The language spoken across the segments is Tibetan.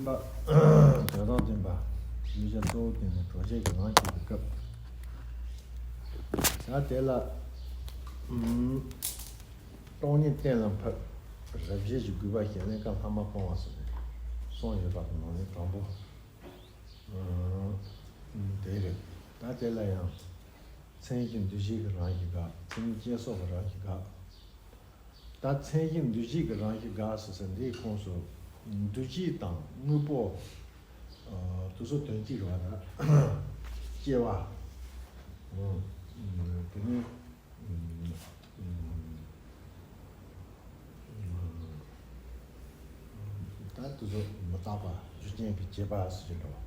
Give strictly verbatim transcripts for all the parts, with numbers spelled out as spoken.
དོན་དམ་བདེན་པ། གཞལ་བྱ་གཙོ་བོ་དེ་ནི་གྲོལ་བྱེད་ཀྱི་རང་བཞིན་གྱི་སྐབས། ད་དེ་ལ། ཨུམ། སྟོང་ཉིད་གཏན་ལ་ཕབ། རབ་བྱེད་ཀྱི་དགོས་པ་གཞན་ལས་ཀ་ལྷག་མ་སྤོང་བ་ཟེར་ནས་གསུངས་ཡོད་པ་ནང་ནས་དང་པོ། ཨུམ། དེ་རེད། ད་དེ་ལ་ཡང་། མཚན་གཞི་འདུ་བྱེད་ཀྱི་རང་བཞིན་དགག་མཚན་ཉིད་སྐྱེ་སོགས་ཀྱི་རང་བཞིན་དགག་ད་མཚན་གཞི་འདུ་བྱེད་ཀྱི་རང་བཞིན་དགག་ཟེར་ས་འདིའི་ཁོངས་སུ། འདུ་བྱེད་དང་དངོས་པོ། ཨ། དེ་ཚོ་དོན་གཅིག་རེད་བ་ད། སྐྱེ་བ། ཨ། དེ་ནས། ད་དེ་ཚོ་མི་རྟག་པ་རྒྱུ་རྐྱེན་གྱིས་བྱས་པ་ཟེར་གྱི་འདུག་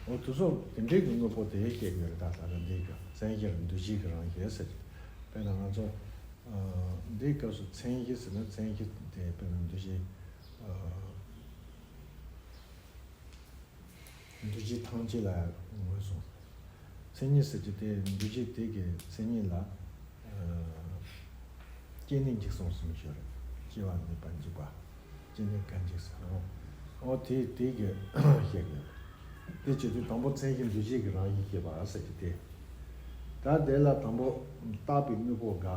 འོ་དེ་ཚོ་དེ་འདྲའི་གི་དངོས་པོ་དེ་སྐྱེ་དགོས་རེད་ད་ད་ག་འདི་གི་མཚན་གཞིར་འདུ་བྱེད་ཀྱི་རང་བཞིན་ཟེར་གྱི། དཔེར་ན་ང་ཚོ། ཨ། འདིའི་སྐབས་སུ་མཚན་གཞི་ཟེར་ན་མཚན་གཞི་དེ་དཔེར་ན་འདུ་བྱེད། ཨ། འདུ་བྱེད་ཐམས་ཅད་ལ་ངོས་བཟུང་། མཚན་ཉིད་ཟེར་གྱི་དེ་འདུ་བྱེད་དེ་གི་མཚན་ཉིད་ལ། ཨ། སྐྱེ་གནས་འཇིག་གསུམ་གསུམ་ཞིག་རེད། སྐྱེ་བ་མེད་པ་འཇིག་པ། སྐྱེ་གནས་གང་འཇིག་ཟེར། འོ་དེ་དེ་གི་བཤད་དགོས། དེ་བྱེད་དུས་དང་པོ་མཚན་གཞི་འདུ་བྱེད་ཀྱི་རང་བཞིན་བཤད་པ་ཟེར་གྱི་དེ། ད་དེ་ལ་དང་པོ་རྟག་པའི་དངོས་པོ་དགག་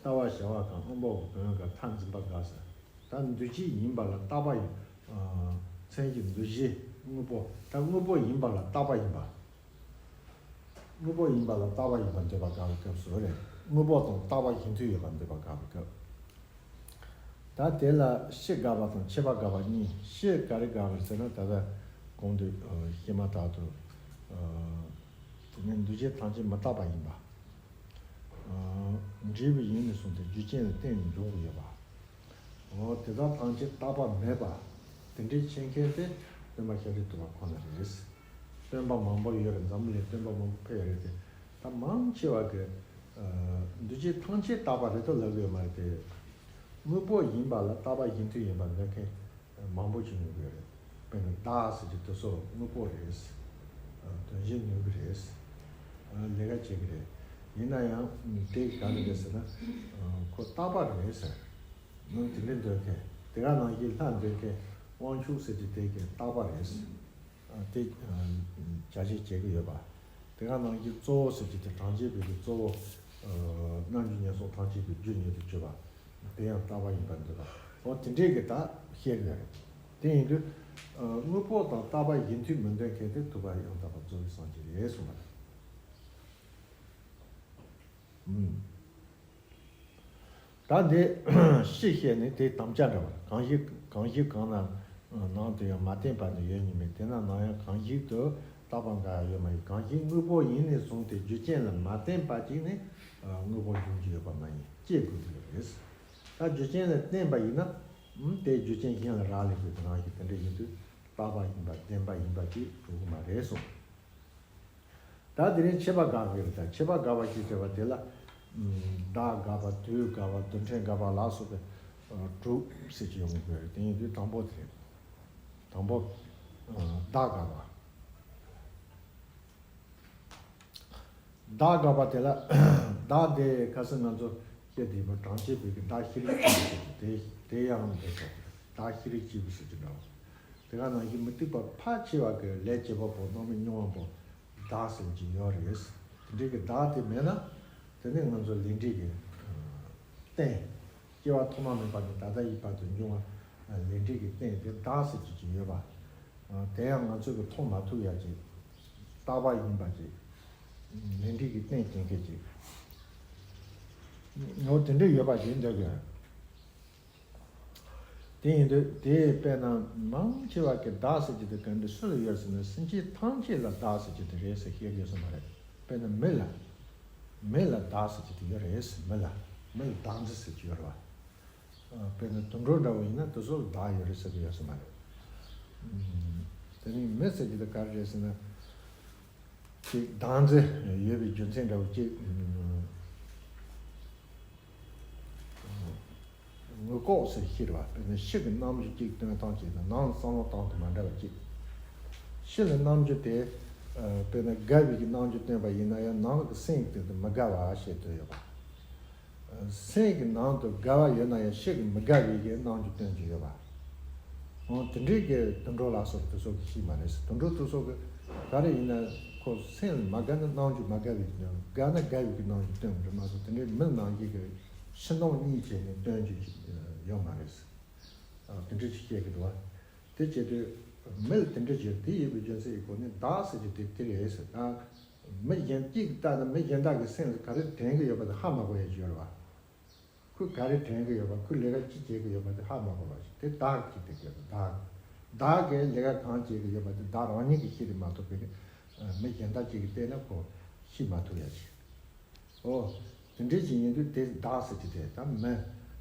ལྟ་བ་བྱ་བ་གང་སྔོན་པོ་གི་དོན་དགག་མཐར་འཛིན་པ་དགག་ཟེར། ད་འདུ་བྱེད་ཡིན་པ་ལ་རྟག་པ་ཡིན། ཨ། མཚན་གཞི་འདུ་བྱེད་དངོས་པོ་ད་དངོས་པོ་ཡིན་པ་ལ་རྟག་པ་ཡིན་པ། དངོས་པོ་ཡིན་པ་ལ་རྟག་པ་ཡིན་པར་འདོད་པ་དགག་པའི་སྐབས་སུ་རེད། དངོས་པོ་དང་རྟག་པ་གཞན་མཐུན་ཡོད་པར་འདོད་པ་དགག་པའི་སྐབས། ད་དེ་ལ་ཕྱི་དགག་པ་དང་ཕྱི་པ་དགག་པ་གཉིས། ཕྱི་ག་རེ་དགག་པ་རེད་ཟེར་ན་ད་ལྟ་གོང་དུ་བཤད་མ་ཐག་ཏུ། ཨ། དེ་ནས་འདུ་བྱེད་ཐམས་ཅད་མི་རྟག་པ་ཡིན་པ། ཨ། འབྲས་བུ་ཡིན་ནས་བཟུང་སྟེ་རྒྱུ་རྐྱེན་ལ་བརྟེན་ནས་འབྱུང་གི་ཡོད་པ། འོ་དེ་དག་ཐམས་ཅད་རྟག་པ་མེད་པ། དེ་འདྲའི་ཕྱིར་མཁན་དེ་སྟོན་པ་ཤཱ་རིའི་ཐུབ་པ་ཁོ་ན་རེད། སྟོན་པ་མང་པོ་ཡོད་རེད། འཛམ་བུ་གླིང་སྟོན་པ་མང་པོ་ཕེབས་ཡོད་རེད་དེ། ད་མང་ཆེ་བ་གི། ཨ། འདུ་བྱེད་ཐམས་ཅད་རྟག་པ་རེད་དོ་ལབ་ཡོད་མ་རེད་དེ། དངོས་པོ་ཡིན་པ་ལ་རྟག་པ་གཞན་མཐུན་ཡིན་པ་འདོད་མཁན་མང་པོ་ཞིག་ཡོང་གི་ཡོད་རེད། དཔེར་ན་བདག་ཟེར་གྱི་དེ་ཚོ་དངོས་པོ་རེད། ཨ། དོན་གཞན་ནུས་ཀྱི་རེད། ཨ། ལས་ཀ་བྱེད་ཀྱི་རེད། ཡིན་ན་ཡང་དེ་ག་རེ་རེད་ཟེར་ན། ཨ། ཁོ་རྟག་པ་རེད་ཟེར། ནང་དེ་འདྲའི་འདོད་མཁན། དེ་ག་ནང་བཞིན་ལྷ་འདོད་མཁན་དབང་ཕྱུག་ཟེར་གྱི་དེ་གའི་རྟག་པ་རེད། ཨ། དེ། ཨ། བྱ་བྱེད་བྱེད་ཀྱི་ཡོད་པ། དེ་ག་ནང་བཞིན་གཙོ་བོ་ཟེར་གྱི་དེ་གྲངས་ཅན་བོད་ཀྱི་གཙོ་བོ། ཨ། རྣམ་འགྱུར་ཉེར་གསུམ་ཐམས་ཅད་ཀྱི་རྒྱུ་ཉིད་དུ་གྱུར་པ། དེ་ཡང་རྟག་པ་ཡིན་པར་འདོད་པ། འོ་དེ་འདྲའི་གི་ད་བཤད་དགོས་རེད། དེ་ཡིན་དུས། ཨ། དངོས་པོ་དང་རྟག་པ་གཞན་མཐུན་མི་འདོད་མཁན་དེ་ཐུབ་པ་ཡང་དག་པར་རྫོགས་པའི་སངས་རྒྱས་རེད་གསུངས་པ་རེད། ཨུམ། ད་འདི་ཕྱི་བཤད་ནས་དེ་དམ་བཅའ་འདྲ་བ། གང་ཞིག་གང་ཞིག་གང་ན་ནང་དུ་ཡང་མ་བརྟེན་པ་ནི་ཡོད་ཉིད་མེད། དེ་ན་ནང་ཡང་གང་ཞིག་ཏུ་རྟག་པ་འགའ་ཡོད་མ་ཡིན། གང་ཞིག་དངོས་པོ་ཡིན་ནས་བཟུང་སྟེ་རྒྱུ་རྐྱེན་ལ་མ་བརྟེན་པ་ཅིག་ནི་དངོས་པོ་འབྱུང་རྒྱུ་ཡོད་པ་མ་ཡིན། སྐྱེ་དགོས་ཀྱི་རེད། ད་རྒྱུ་རྐྱེན་ལ་བརྟེན་པ་ཡིན་ན། ཨུམ། དེ་རྒྱུ་རྐྱེན་གཞན་ལ་རག་ལས་པའི་རང་བཞིན་དེ་འདྲ་ཡིན་དུས་རྟག་པ་ཡིན་པ་བདེན་པ་ཡིན་པ་ཅིག་གྲུབ་ཀྱི་མ་རེད་གསུངས། ད་དེ་རིང་ཕྱི་པ་དགག་གི་རེད། ད་ཕྱི་པ་དགག་པ་ཞེས་བྱ་བ་དེ་ལ། ཨུམ། བདག་དགག་པ། དུས་དགག་པ། རྡུལ་ཕྲན་དགག་པ་ལ་སོགས་པའི་ཨ་དྲུག་ཟེར་གྱི་ཡོང་གི་རེད། དེ་ཡིན་དུས་དང་པོ་དེ་རེད། དང་པོ། ཨ། བདག་དགག་པ། བདག་དགག་པ་དེ་ལ། བདག་དེ་ཁ་སང་ང་ཚོ་བཤད་བསྡད་པ་གྲངས་ཅན་བོད་ཀྱི་བདག་ཤེས་རིག་སྐྱེས་བུ་ཟེར་གྱི་དེ་དེ་ཡང་འདི་ཚོ་བདག་ཤེས་རིག་སྐྱེས་བུ་ཟེར་གྱི་འདྲ་བ། དེ་ག་ནང་བཞིན་མུ་སྟེགས་པ་ཕལ་ཆེ་བ་གི་ལས་བྱེད་པ་པོ་རྣམ་སྨིན་མྱོང་བ་པོ་བདག་ཟེར་གྱི་ཡོད་རེད། དེ་འདྲའི་གི་བདག་དེ་མེད་ན། དེ་ནས་ང་ཚོ་ལས་འབྲས་ཀྱི་རྟེན། སྐྱེ་བ་ཐོག་མ་མེད་པ་ནས་ད་ལྟ་ཡི་བར་དུ་འབྱུང་བ་ལས་འབྲས་ཀྱི་རྟེན་དེ་བདག་ཟེར་གྱི་ཅིག་ཡོད་པ། དེ་ཡང་ང་ཚོས་ཀྱི་མཐོང་མ་ཐུབ་ཡ་ཅིག་རྟག་པ་ཡིན་པ་ཅིག་ལས་འབྲས་ཀྱི་རྟེན་སྐྱེ་མཁན་ཅིག་འོ་དེ་འདྲ་ཡོད་པ་ཞིག་འདོད་གི། དེ་ཡིན་དུས་དེ་དཔེར་ན་མང་ཆེ་བ་གི་བདག་ཟེར་གྱི་དེ་ག་འདྲ་སུ་ལ་ཡོད་ཟེར་ན་སེམས་ཅན་ཐམས་ཅད་ལ་བདག་ཟེར་གྱི་དེ་རེད་ཟེར་བཤད་དགོས་ས་མ་རེད། དཔེར་ན་མི་ལ། མི་ལ་བདག་ཟེར་གྱི་དེ་ཡོད་རེད་ཟེར། མི་ལ། མི་ལ་བདག་འཛིན་ཟེར་གྱི་ཡོད་རེད་བ། ཨ། དཔེར་ན་དུད་འགྲོ་འདྲ་བོ་ཡིན་ན་དེ་ཚོ་ལ་བདག་ཡོད་རེད་ཟེར་གྱི་ཡོད་ས་མ་རེད། ཨུམ། དེ་ནས་མི་ཟེར་གྱི་དེ་ག་རེ་རེད་ཟེར་ན། ཅིག་བདག་འཛིན་ཡོད་པའི་རྒྱུ་མཚན་འདྲ་བོ་ཅིག་ངོས་ལྐོག་ཟེར་ཤེས་རེད་བ། དཔེར་ན་ཕྱི་གི་རྣམ་འགྱུར་གཅིག་སྟོན་སྟངས་གཅིག་དང་ནང་བསམ་བློ་གཏོང་སྟངས་མ་འདྲ་བ་གཅིག་ཕྱི་ལ་རྣམ་འགྱུར་དེ། ཨ། དཔེར་ན་དགའ་བའི་གི་རྣམ་འགྱུར་སྟོན་པ་ཡིན་ན་ཡང་ནང་གི་སེམས་དེ་དུ་མི་དགའ་བ་ཞེས་འདོད་ཡོད་པ། ཨ། སེམས་ཀྱི་ནང་དུ་དགའ་བ་ཡོད་ན་ཡང་ཕྱི་གི་མི་དགའ་བའི་གི་རྣམ་འགྱུར་སྟོན་གྱི་ཡོད་པ། དེ་འདྲའི་གི་དུད་འགྲོ་ལ་སོགས་དེ་ཚོ་གི་ཤེས་མ་རེད། དུད་འགྲོ་དེ་ཚོ་གི་ག་རེ་ཡིན་ན་ཁོ་སེམས་མ་དགའ་ན་རྣམ་འགྱུར་མ་དགའ་བའི་དགའ་ན་དགའ་བའི་གི་རྣམ་འགྱུར་སྟོན་གི་རེད་མ་གཏོགས། དེ་འདྲའི་མི་ནང་བཞིན་གི་ཕྱི་ནང་གཉིས་བྱས་ནས་སྟོན་རྒྱུ་ཞིག་ཡོད་མ་རེད། དེ་འདྲ་ཞིག་བཤད་གི་འདུག་བ། དེ་བྱེད་དུས་མི་ལ་དེ་འདྲ་བྱེད་དེ་ཡོད་པའི་རྒྱུ་མཚན་གྱི་སྒོ་ནས་བདག་ཟེར་རྒྱུ་དེ་དེ་རེད་ཟེར། ད་མི་གཞན་གཅིག་ལྟ་ན་མི་གཞན་དག་གི་སེམས་ལ་ག་རེ་དྲན་གི་ཡོད་པ་དེ་ཧ་མ་གོ་ཡ་ཅིག་ཡོད་རེད་བ། ཁོས་ག་རེ་དྲན་གི་ཡོད་པ། ཁོས་ལས་ཀ་ཅི་བྱེད་གི་ཡོད་པ་དེ་ཧ་མ་གོ་བ་ཞིག་དེ་བདག་ཅིག་དེ་གི་བདག་བདག་གིས་ལས་ཀ་གང་བྱེད་གི་ཡོད་པ་དེ་བདག་རང་ཉིད་ཀྱིས་ཤེས་རེད་མ་གཏོགས་པའི་མི་གཞན་དག་ཅིག་གིས་བལྟས་ན་ཁོ་ཤེས་མ་ཐུབ་ཡ་ཞིག་ཨོ། དེ་འདྲའི་ཅིག་ཡིན་དུས་དེ་བདག་ཟེར་གྱི་དེ་ད་མི་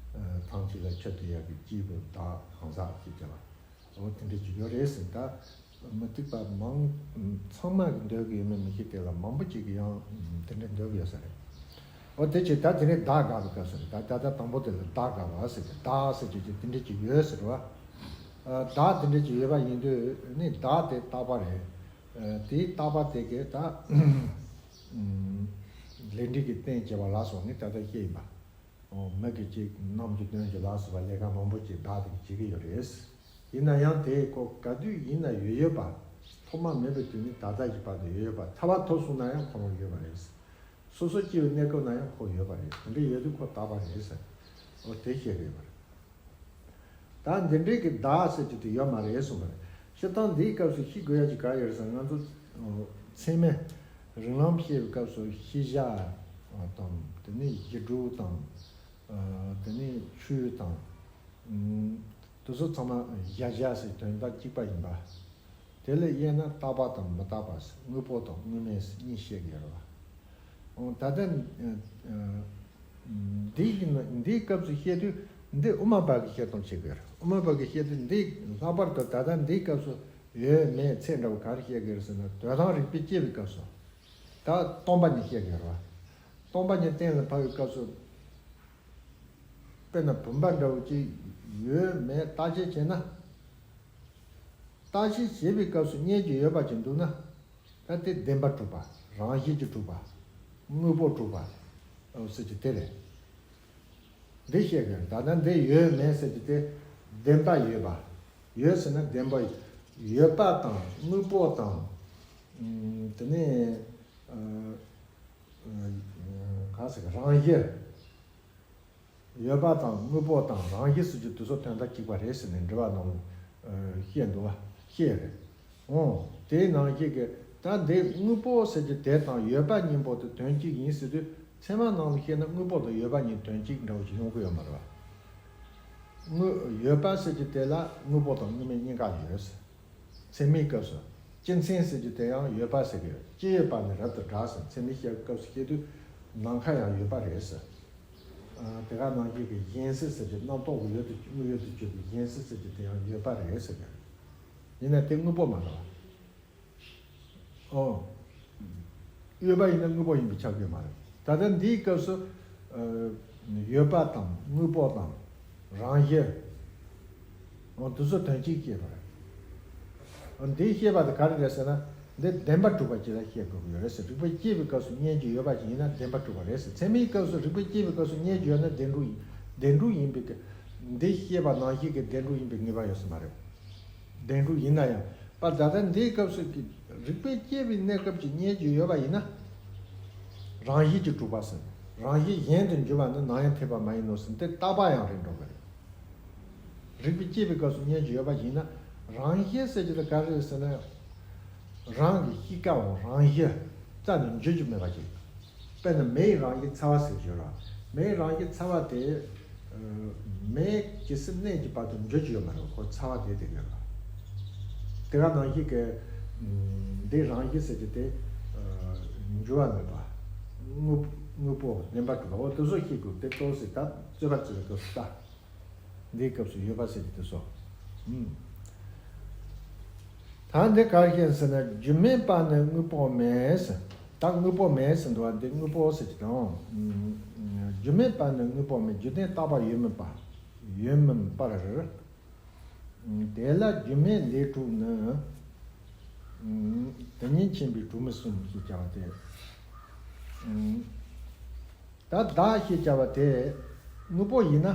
ཐམས་ཅད་ལ་ཆོས་སྟོན་ཡག་གི་སྐྱེས་བུ་བདག་གང་ཟག་ཅེས་བྱ་བ། ཨོ་དེ་འདྲའི་ཅིག་ཡོད་རེད་ཟེར། ད་མུ་སྟེགས་པ་མང་ཚང་མ་གི་འདོད་གི་ཡོད་མེད་མི་ཤེས། དེ་ལ་མང་པོ་ཅིག་གི་ཡང་དེ་འདྲའི་འདོད་གི་ཡོད་ས་རེད། ཨོ་དེ་ཅིག་ད་དེ་ནས་བདག་དགའ་བའི་སྐབས་སུ་རེད། ད་ད་ལྟ་དང་པོ་དེ་ལ་བདག་དགའ་བ་ཟེར་གྱི་བདག་ཟེར་གྱི་ཅིག་དེ་འདྲའི་ཅིག་ཡོད་ཟེར་བ། བདག་དེ་འདྲའི་ཅིག་ཡོད་པ་ཡིན་དུས་ནི་བདག་དེ་རྟག་པ་རེད། དེའི་རྟག་པ་དེ་གས་ད་ལས་འབྲས་ཀྱི་རྟེན་བྱེད་པ་ལ་སོགས་ནི་ད་ལྟ་བཤད་ཡིན་པ། མི་གི་ཅིག་རྣམ་འགྱུར་སྟོན་རྒྱུ་ལ་སོགས་པ་ལས་ཀ་མང་པོ་ཅིག་བདག་དེ་གིས་བྱེད་ཀྱི་ཡོད་རེད། ཡིན་ན་ཡང་དེ་ཁོ་ག་དུས་ཡིན་ན་ཡོད་ཡོད་པ། ཐོག་མ་མེད་པའི་དུས་ནས་ད་ལྟ་གི་བར་དུ་ཡོད་ཡོད་པ། ཐར་པ་ཐོབ་སོང་ན་ཡང་ཁོ་རང་ཡོད་པ་རེད། སོ་སོ་སྐྱེ་བའི་གནས་སྐབས་ན་ཡང་ཁོ་ཡོད་པ་རེད། དེ་འདྲ་ཡོད་དུས་ཁོ་རྟག་པ་རེད་ཟེར། འོ་དེ་བཤད་ཀྱི་ཡོད་པ་རེད། ད་འདི་འདྲའི་གི་བདག་ཟེར་རྒྱུ་དེ་ཡོད་མ་རེད་གསུངས་པ་རེད། སྤྱིར་བཏང་འདིའི་སྐབས་སུ་ཤེས་དགོས་ཡ་ཅིག་ག་ཡོད་རེད་ཟེར་ན། ང་ཚོ་ཚད་མའི་རིགས་ལམ་བཤད་པའི་སྐབས་སུ་ཤེས་བྱ་དང་། དེ་ནས་གཞི་གྲུབ་དང་། དེ་ནས་ཆོས་དང་། དེ་ཚོ་ཚང་མ་གཞལ་བྱ་ཟེར་དོན་དག་གཅིག་པ་ཡིན་པ། དེ་ལ་དབྱེ་ན་རྟག་པ་དང་མི་རྟག་པ། དངོས་པོ་དང་དངོས་མེད་གཉིས་བཤད་ཀྱི་ཡོད་རེད་བ། ཨོ་ད་ལྟ་འདི་ཡིན་ན་འདིའི་སྐབས་སུ་བཤད་དུས་འདི་དབུ་མ་པ་གི་བཤད་སྟངས་བྱེད་དགོས་རེད། དབུ་མ་པ་གི་བཤད་དུས་འདི་ལྷག་པར་དུ་ད་ལྟ་འདིའི་སྐབས་སུ་ཡོད་མེད་ཚད་འདྲ་བོ་ག་རེ་བཤད་དགོས་རེད་ཟེར་ན། དོན་དམ་རིགས་པས་དཔྱད་པའི་སྐབས་སུ་ད་སྟོང་པ་ཉིད་བཤད་དགོས་རེད་བ། སྟོང་པ་ཉིད་གཏན་ལ་ཕབ་པའི་སྐབས་སུ་དཔེར་ན་བུམ་པ་འདྲ་བོ་ཅིག་ཡོད་མེད་བརྟག་དཔྱད་བྱས་ན། བརྟག་དཔྱད་བྱེད་པའི་སྐབས་སུ་རྙེད་རྒྱུ་ཡོད་པ་ཅིག་འདུག་ན། ད་དེ་བདེན་པ་གྲུབ་པ། རང་བཞིན་གྱིས་གྲུབ་པ། དངོས་པོ་གྲུབ་པ་ཟེར་གྱི་དེ་རེད། འདི་བཤད་དགོས། ད་ལྟ་འདི་ཡོད་མེད་ཟེར་གྱི་དེ་བདེན་པ་ཡོད་པ། ཡོད་ཟེར་ན་བདེན་པ་ཡོད་པ་དང་དངོས་པོ་དང་། དེ་ནས་གང་ཟེར་གི་རང་བཞིན། ཡོད་པ་དང་དངོས་པོ་དང་རང་བཞིན་ཟེར་རྒྱུ་དེ་ཚོ་དོན་དག་གཅིག་པ་རེད་ཟེར་ནས་འགྲེལ་པ་ནང་བཤད་འདུག་བ། བཤད་རེད། འོ་དེའི་ནང་བཞིན་གྱི་ད་འདི་དངོས་པོ་ཟེར་རྒྱུ་དེ་དང་ཡོད་པ་གཉིས་པོ་དེ་དོན་གཅིག་ཡིན་ཟེར་དུས། ཚད་མ་ནང་ལ་བཤད་ན་དངོས་པོ་དང་ཡོད་པ་གཉིས་དོན་གཅིག་འདྲ་བོ་ཞིག་ཡོང་གི་ཡོད་མ་རེད་བ། དངོས་ཡོད་པ་ཟེར་རྒྱུ་དེ་ལ་དངོས་པོ་དང་དངོས་མེད་གཉིས་ཀ་ཡོད་ཟེར། ཚད་མའི་སྐབས་སུ་སྤྱི་མཚན་ཟེར་རྒྱུ་དེ་ཡང་ཡོད་པ་ཟེར་གི་ཡོད། སྤྱི་ཡོད་པ་ནི་རབ་ཏུ་གྲགས་ཟེར། ཚད་མའི་སྐབས་སུ་བཤད་དུས་ནམ་མཁའ་ཡང་ཡོད་པ་རེད་ཟེར། དེ་ག་ནང་བཞིན་གྱི་གཞན་སེལ་ཟེར་རྒྱུ། རྣམ་རྟོག་གི་ཡུལ་དུ་དངོས་ཡུལ་དུ་གྱུར་པའི་གཞན་སེལ་ཟེར་རྒྱུ་དེ་ཡང་ཡོད་པ་རེད་ཟེར་གི་ཡོད། ཡིན་ན་དེ་དངོས་པོ་མ་རེད་བ། ཨོ། ཡོད་པ་ཡིན་ན་དངོས་པོ་ཡིན་པས་ཁྱབ་ཀྱི་མ་རེད། ད་ལྟ་འདིའི་སྐབས་སུ་ཨ་ཡོད་པ་དང་དངོས་པོ་དང་རང་བཞིན། ཨོ་དེ་ཚོ་དོན་གཅིག་བཤད་པ་རེད། ཨོ་འདིའི་བཤད་པ་དེ་ག་རེ་རེད་ཟེར་ན། འདི་བདེན་པ་གྲུབ་པ་ཅིག་ལ་བཤད་དགོས་ཀྱི་ཡོད་རེད་ཟེར། རིགས་པས་དཔྱད་པའི་སྐབས་སུ་རྙེད་རྒྱུ་ཡོད་པ་ཅིག་ཡིན་ན་བདེན་པ་གྲུབ་པ་རེད་ཟེར། ཚད་མའི་སྐབས་སུ་རིགས་པས་དཔྱད་པའི་སྐབས་སུ་རྙེད་རྒྱུ་ཡོད་ན་བདེན་གྲུབ་ཡིན། བདེན་གྲུབ་ཡིན་པའི་གི་འདི་བཤད་པ་ནང་བཞིན་གྱི་བདེན་གྲུབ་ཡིན་པའི་ངེས་པ་ཡོད་ས་མ་རེད། བདེན་གྲུབ་ཡིན་ན་ཡང་། པ་ད་ལྟ་འདིའི་སྐབས་སུ་གི་རིགས་པས་དཔྱད་པའི་གནས་སྐབས་ཀྱི་རྙེད་རྒྱུ་ཡོད་པ་ཡིན་ན། རང་བཞིན་གྱིས་གྲུབ་པ་ཟེར། རང་བཞིན་གཞན་དུ་འགྱུར་བ་ནི་ནམ་ཡང་འཐད་པ་མ་ཡིན་ནོ་ཟེར། འདི་རྟག་པ་ཡང་རེད་འགྲོ་གི་རེད། རིགས་པས་དཔྱད་པའི་སྐབས་སུ་རྙེད་རྒྱུ་ཡོད་པ་ཡིན་ན། རང་བཞིན་ཟེར་རྒྱུ་དེ་ག་རེ་རེད་ཟེར་ན། རང་གི་གཤིས་ཀའང་རང་བཞིན་རྩ་ནས་འགྱུར་རྒྱུ་མེད་པ་ཅིག་དཔེར་ན་མེ་ཡི་རང་བཞིན་ཚ་བ་ཟེར་གྱི་ཡོད་རེད། མེ་ཡི་རང་བཞིན་ཚ་བ་དེ་མེ་ཇི་སྲིད་གནས་ཀྱི་བར་དུ་འགྱུར་གྱི་ཡོད་མ་རེད། ཁོ་ཚ་བ་དེ་དེ་ག་རེད། དེ་ག་ནང་བཞིན་གྱི་འདི་རང་བཞིན་ཟེར་གྱི་དེ་འགྱུར་བ་མེད་པ། དངོས་དངོས་པོ་བདེན་པ་གྲུབ་པ། འོ་དེ་ཚོ་ཤེས་དགོས། དེ་ཏོག་ཙམ་ད་རྩོད་པ་རྩོད་པའི་སྐབས་སུ་ལྟ། འདིའི་སྐབས་སུ་ཡོད་པ་ཟེར་གྱི་དེ་ཚོ། ཨུམ། ད་འདི་ག་རེ་བཤད་ཟེར་ན། རྒྱུ་མེད་པ་ནི་དངོས་པོ་མེད་ཟེར། ད་དངོས་པོ་མེད་ཟེར་འདུག་བ། འདི་དངོས་པོ་ཟེར་གྱི་དང་། རྒྱུ་མེད་པ་ནི་དངོས་པོ་མེད། རྒྱུ་ལྡན་རྟག་པ་ཡོད་མིན་པ། ཡོད་མིན་པར། དེ་ལ་རྒྱུ་མེད་ལས་གྲུབ་ནི། དེ་ཉིད་མཁྱེན་པས་གྲུབ་མིན་གསུངས་ཞེས་བྱ་བ་སྟེ། ད་བདག་ཞེས་བྱ་བ་དེ་དངོས་པོ་ཡིན་ན།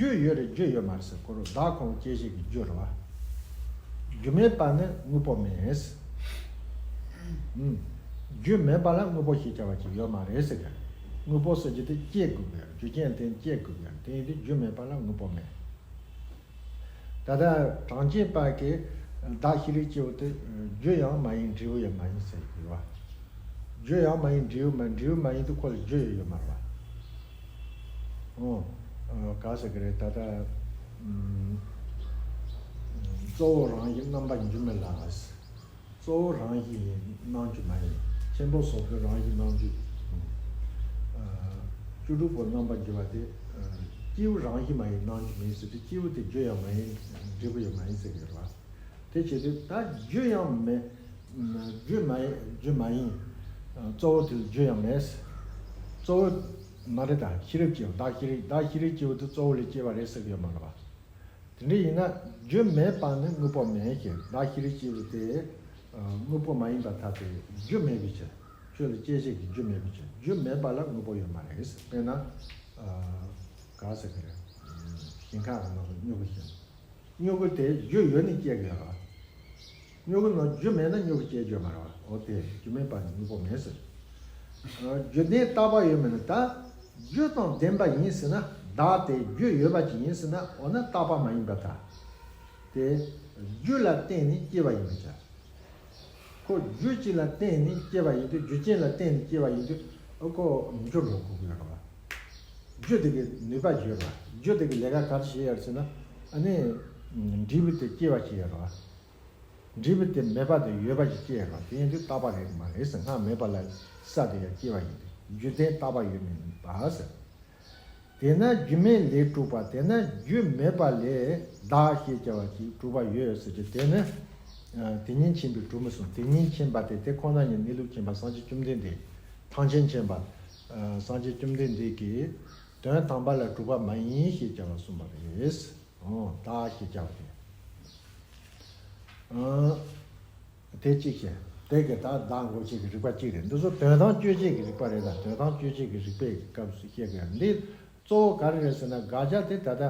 རྒྱུ་ཡོད་རེད་རྒྱུ་ཡོད་མ་རེད་ཟེར་ཁོ་རང་བདག་ཁོ་བོ་སྐྱེད་བྱེད་ཀྱི་རྒྱུ་རེད་བ། རྒྱུ་མེད་པ་ནི་དངོས་པོ་མེད། ཨུམ། རྒྱུ་མེད་པ་ལ་དངོས་པོ་ཞེས་བྱ་བ་ཅིག་ཡོད་མ་རེད་ཟེར་གི། དངོས་པོ་ཟེར་རྒྱུ་དེ་སྐྱེ་དགོས་གི་རྒྱུ་རྐྱེན་དེ་སྐྱེ་དགོས་གི་དེ་ཡིན་དུས་རྒྱུ་མེད་པ་ལ་དངོས་པོ་མེད། ད་ལྟ་གྲངས་ཅན་པ་གི་བདག་ཤེས་རིག་སྐྱེ་བོ་དེ་རྒྱུ་ཡང་མ་ཡིན་འབྲས་བུ་ཡང་མ་ཡིན་ཟེར་གི་ཡོད་བ། རྒྱུ་ཡང་མ་ཡིན་འབྲས་བུ་མ་འབྲས་བུ་མ་ཡིན་དུས་ཁོ་ལ་རྒྱུ་ཡོད་ཡོད་མ་རེད་བ། ཨོ། ག་ཟེར་གི་རེད་ད་ལྟ། ཨུམ། གཙོ་བོ་རང་བཞིན་རྣམ་པ་འགྱུར་མེད་ལ། གཙོ་བོ་རང་བཞིན་ཡིན་སྣང་རྒྱུ་མ་ཡིན། ཆེན་པོ་སོགས་པའི་རང་བཞིན་སྣང་རྒྱུ། ཨ། བཅུ་དྲུག་པོ་རྣམ་པར་འགྱུར་བ་དེ། ཨ། སྐྱེས་བུ་རང་བཞིན་མ་ཡིན་སྣང་རྒྱུ་མིན་ཟེར་ཏེ་སྐྱེས་བུ་དེ་རྒྱུ་ཡང་མ་ཡིན་འབྲས་བུ་ཡང་མ་ཡིན་ཟེར་གི་རེད་བ། དེ་བྱེད་དུས་ད་རྒྱུ་ཡང་མེད། རྒྱུ་མ་ཡིན་རྒྱུ་མ་ཡིན། གཙོ་བོ་དེ་ལ་རྒྱུ་ཡང་མེད། གཙོ་བོ་མ་རེད་ད་ཤེས་རིག་སྐྱེ་བོ་བདག་ཤེས་རིག་བདག་ཤེས་རིག་སྐྱེ་བོ་དེ་གཙོ་བོ་ལས་སྐྱེ་བ་རེད་ཟེར་གི་ཡོད་མ་རེད་བ། དེ་འདྲ་ཡིན་ན་རྒྱུ་མེད་པ་ནི་དངོས་པོ་མེད་ཀྱི་བདག་ཤེས་རིག་སྐྱེ་བོ་དེ། ཨ། དངོས་པོ་མ་ཡིན་པར་ཐལ་ཏེ་རྒྱུ་མེད་པའི་ཕྱིར། ཁྱོད་ལ་སྐྱེད་བྱེད་ཀྱི་རྒྱུ་མེད་པའི་ཕྱིར་རྒྱུ་མེད་པ་ལ་དངོས་པོ་ཡོད་མ་རེད། དཔེར་ན། ཨ། ག་ཟེར་གི་རེད། ཞིང་ཁ་གི་ནང་དུ་སྨྱུ་གུ་ཞིག་སྨྱུ་གུ་དེ་རྒྱུ་ཡོད་ནས་སྐྱེ་དགོས་རེད། སྨྱུ་གུ་ནང་རྒྱུ་མེད་ན་སྨྱུ་གུ་སྐྱེ་རྒྱུ་མ་རེད་བ། འོ་དེ་རྒྱུ་མེད་པ་ནི་དངོས་པོ་མེད་ཟེར། རྒྱུ་ལྡན་རྟག་པ་ཡོད་མིན་ནི་ད། རྒྱུ་དང་ལྡན་པ་ཡིན་ཟེར་ན་བདག་དེ་རྒྱུ་ཡོད་པ་ཅིག་ཡིན་ཟེར་ན་འོ་ན་རྟག་པ་མ་ཡིན་པར་ཐལ། དེ་རྒྱུ་ལ་བརྟེན་ནས་སྐྱེ་བ་ཡིན་པའི་ཕྱིར། ཁོ་རྒྱུ་གཅིག་ལ་བརྟེན་ནས་སྐྱེ་བ་ཡིན་དུས་རྒྱུ་རྐྱེན་ལ་བརྟེན་ནས་སྐྱེ་བ་ཡིན་དུས་ཨ་ཁོ་འགྱུར་འགྲོ་དགོས་ཀྱི་ཡོད་རེད་བ། རྒྱུ་དེ་གི་ནུས་པ་ཅིག་ཡོད་རེད་བ། རྒྱུ་དེ་གི་ལས་ཀ་ག་རེ་བྱེད་ཡོད་རེད་ཟེར་ན་ཨ་ནི་འབྲས་བུ་དེ་སྐྱེ་བ་བྱེད་ཡོད་རེད་བ། འབྲས་བུ་དེ་མེད་པ་དང་ཡོད་པ་ཞིག་སྐྱེ་ཡོད་པ་དེ་ཡིན་དུས་རྟག་པ་རེད་མ་རེད་ཟེར། སྔར་མེད་པ་ལ་ས་དེ་ཡང་སྐྱེ་བ་ཡིན་ཏེ་རྒྱུ་ལྡན་རྟག་པ་ཡོད་མིན་པ་ཟེར། དེས་ན་རྒྱུ་མེད་ལས་གྲུབ་པ། དེས་ན་རྒྱུ་མེད་པ་ལས་བདག་ཞེས་བྱ་བ་ཅིག་གྲུབ་པ་ཡོད་ཟེར་གྱི་དེ་ནི། ཨ། དེ་ཉིད་མཁྱེན་པས་གྲུབ་མི་གསུང་། དེ་ཉིད་མཁྱེན་པ་དེ་དེ་ཁོ་ན་ཉིད་གནས་ལུགས་མཁྱེན་པ་སངས་རྒྱས་བཅོམ་ལྡན་འདས། ཐམས་ཅད་མཁྱེན་པ། ཨ། སངས་རྒྱས་བཅོམ་ལྡན་འདས་ཀྱིས་དོན་དམ་པ་ལ་གྲུབ་པ་མ་ཡིན་ཞེས་བྱ་བ་གསུངས་པ་རེད། ཨོ། བདག་ཞེས་བྱ་བ་དེ། ཨ། དེ་གཅིག་བྱས། དེ་གི་ད་བདག་འགོག་བྱེད་ཀྱི་རིགས་པ་གཅིག་རེད། འདི་ཚོ་དོན་དམ་དཔྱོད་བྱེད་ཀྱི་རིགས་པ་རེད་ལ། དོན་དམ་དཔྱོད་བྱེད་ཀྱི་རིགས་པའི་སྐབས་སུ་བཤད་དགོས། འདི་གཙོ་བོ་ག་རེ་རེད་ཟེར་ན་དགག་བྱ་དེ་ད་ལྟ་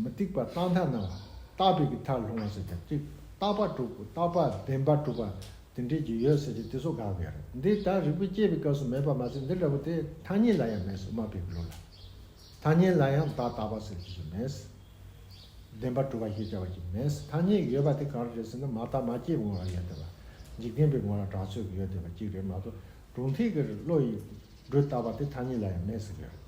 མུ་སྟེགས་པ་རྟག་མཐའ་ན་བ་རྟག་པའི་གི་མཐར་ལྷུང་བ་ཟེར་ཏེ་གཅིག་རྟག་པ་གྲུབ་རྟག་པ་བདེན་པ་གྲུབ་པ་དེ་འདྲས་ཀྱི་ཡོད་ཟེར་ཏེ་དེ་ཚོ་དགག་དགོས་རེད། འདི་ད་རིགས་པས་དཔྱད་པའི་སྐབས་སུ་མེད་པ་མ་ཟད་འདི་འདྲ་བོ་དེ་ཐ་སྙད་ལ་ཡང་མེད་ཟེར། དམའ་བའི་གི་ལུགས་ལ་ཐ་སྙད་ལ་ཡང་བདག་རྟག་པ་ཟེར་རྒྱུ་ཞིག་མེད། བདེན་པ་གྲུབ་པ་ཞེས་བྱ་བ་ཞིག་མེད། ཐ་སྙད་ཡོད་པ་དེ་གང་རེད་ཟེར་ན་མ་བརྟགས་མ་དཔྱད་པའི་ངོ་ལ་ཡོད་བསྡད་པ། འཇིག་རྟེན་པའི་ངོ་ལ་གྲགས་ཚོད་ཀྱི་ཡོད་བསྡད་པ་གཅིག་རེད་མ་གཏོགས་གྲུབ་མཐས་ཀྱི་བློ་ཡིས་སྒྲོ་བཏགས་པ་དེ་ཐ་སྙད་ལ་ཡང་མེད་ཟེར་གི་རེད།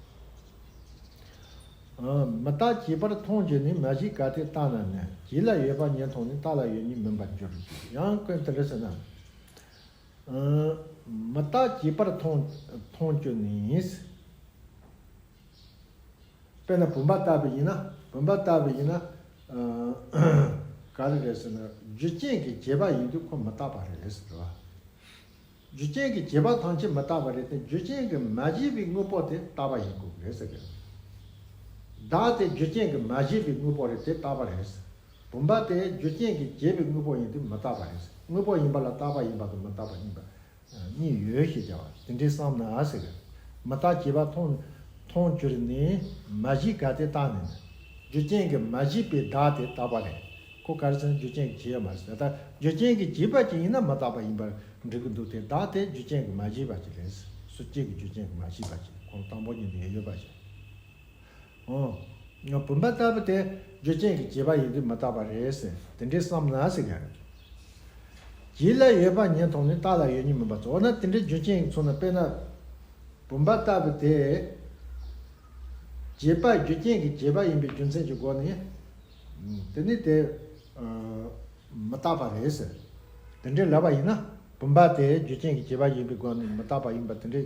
ཨ། མི་རྟག་བྱས་པར་མཐོང་གྱུར་ནས། མ་གཞི་གལ་ཏེ་རྟག་ན་ནི། གྱིས་ལ་ཡོད་པ་ཉིད་མཐོང་ནས། རྟག་ལ་ཡོད་ཉིད་མིན་པར་འགྱུར། ཡང་ཀུན་དེ་རེད་ཟེར་ན། ཨ། མི་རྟག་བྱས་པར་མཐོང་མཐོང་གྱུར་ནས། དཔེར་ན་བུམ་པ་ལྟ་བུ་ཡིན་ན། བུམ་པ་ལྟ་བུ་ཡིན་ན། ཨ། ག་རེ་རེད་ཟེར་ན་རྒྱུ་རྐྱེན་གྱིས་བྱས་པ་ཡིན་དུས་ཁོ་མི་རྟག་པ་རེད་ཟེར་བ། རྒྱུ་རྐྱེན་གྱིས་བྱས་པ་ཐམས་ཅད་མི་རྟག་པ་རེད་དེ་རྒྱུ་རྐྱེན་གྱིས་མ་བྱས་པའི་དངོས་པོ་དེ་རྟག་པ་ཡིན་དགོས་རེད་ཟེར་གི། བདག་དེ་རྒྱུ་རྐྱེན་གྱིས་མ་བྱས་པའི་དངོས་པོ་རེད་དེ་རྟག་པ་རེད་ཟེར། བུམ་པ་དེ་རྒྱུ་རྐྱེན་གྱིས་བྱས་པའི་དངོས་པོ་ཡིན་དུས་མི་རྟག་པ་རེད་ཟེར། དངོས་པོ་ཡིན་པ་ལ་རྟག་པ་ཡིན་པ་དང་མི་རྟག་པ་ཡིན་པ། གཉིས་ཡོད་ཞེས་བྱ་བ་དེ་འདྲའི་བསམ་ན་ཟེར་གི། མི་རྟག་བྱས་པ་མཐོང་མཐོང་གྱུར་ནས། མ་གཞི་གལ་ཏེ་རྟག་ན་ནི། རྒྱུ་རྐྱེན་གྱིས་མ་བྱས་པའི་བདག་དེ་རྟག་པ་རེད། ཁོ་ག་རེ་ཟེར་ན་རྒྱུ་རྐྱེན་གྱིས་བྱས་ཡོད་མ་རེད་ཟེར། ད་རྒྱུ་རྐྱེན་གྱིས་བྱས་པ་ཅིག་ཡིན་ན་མི་རྟག་པ་ཡིན་པར་འགྲིག་གི་འདུག་སྟེ་བདག་དེ་རྒྱུ་རྐྱེན་གྱིས་མ་བྱས་པ་ཅིག་རེད། སུ་གཅིག་གི་རྒྱུ་རྐྱེན་གྱིས་མ་བྱས་པ་ཅིག་ཁོང་དང་པོ་ཉིད་དུ་ཡོད་པ་ཅིག་ཨོ། བུམ་པ་ལྟ་བུ་དེ་རྒྱུ་རྐྱེན་གྱིས་བྱས་པ་ཡིན་དུས་མི་རྟག་པ་རེད་ཟེར་དེ་འདྲའི་བསམ་ན་ཟེར་གི། གྱིས་ལ་ཡོད་པ་ཉིད་མཐོང་ནས། རྟག་ལ་ཡོད་ཉིད་མིན་པར་འགྱུར། འོ་ན་དེ་འདྲའི་རྒྱུ་རྐྱེན་གྱིས་མཚོན་ན་དཔེར་ན། བུམ་པ་ལྟ་བུ་དེ། བྱས་པ་རྒྱུ་རྐྱེན་གྱིས་བྱས་པ་ཡིན་པའི་རྒྱུ་མཚན་གྱི་སྒོ་ནས། དེ་ནི་དེ། ཨ། མི་རྟག་པ་རེད་ཟེར། དེ་འདྲའི་ལབ་པ་ཡིན་ན། བུམ་པ་དེ་རྒྱུ་རྐྱེན་གྱིས་བྱས་པ་ཡིན་པའི་སྒོ་ནས་མི་རྟག་པ་ཡིན་པ་དེ་འདྲའི་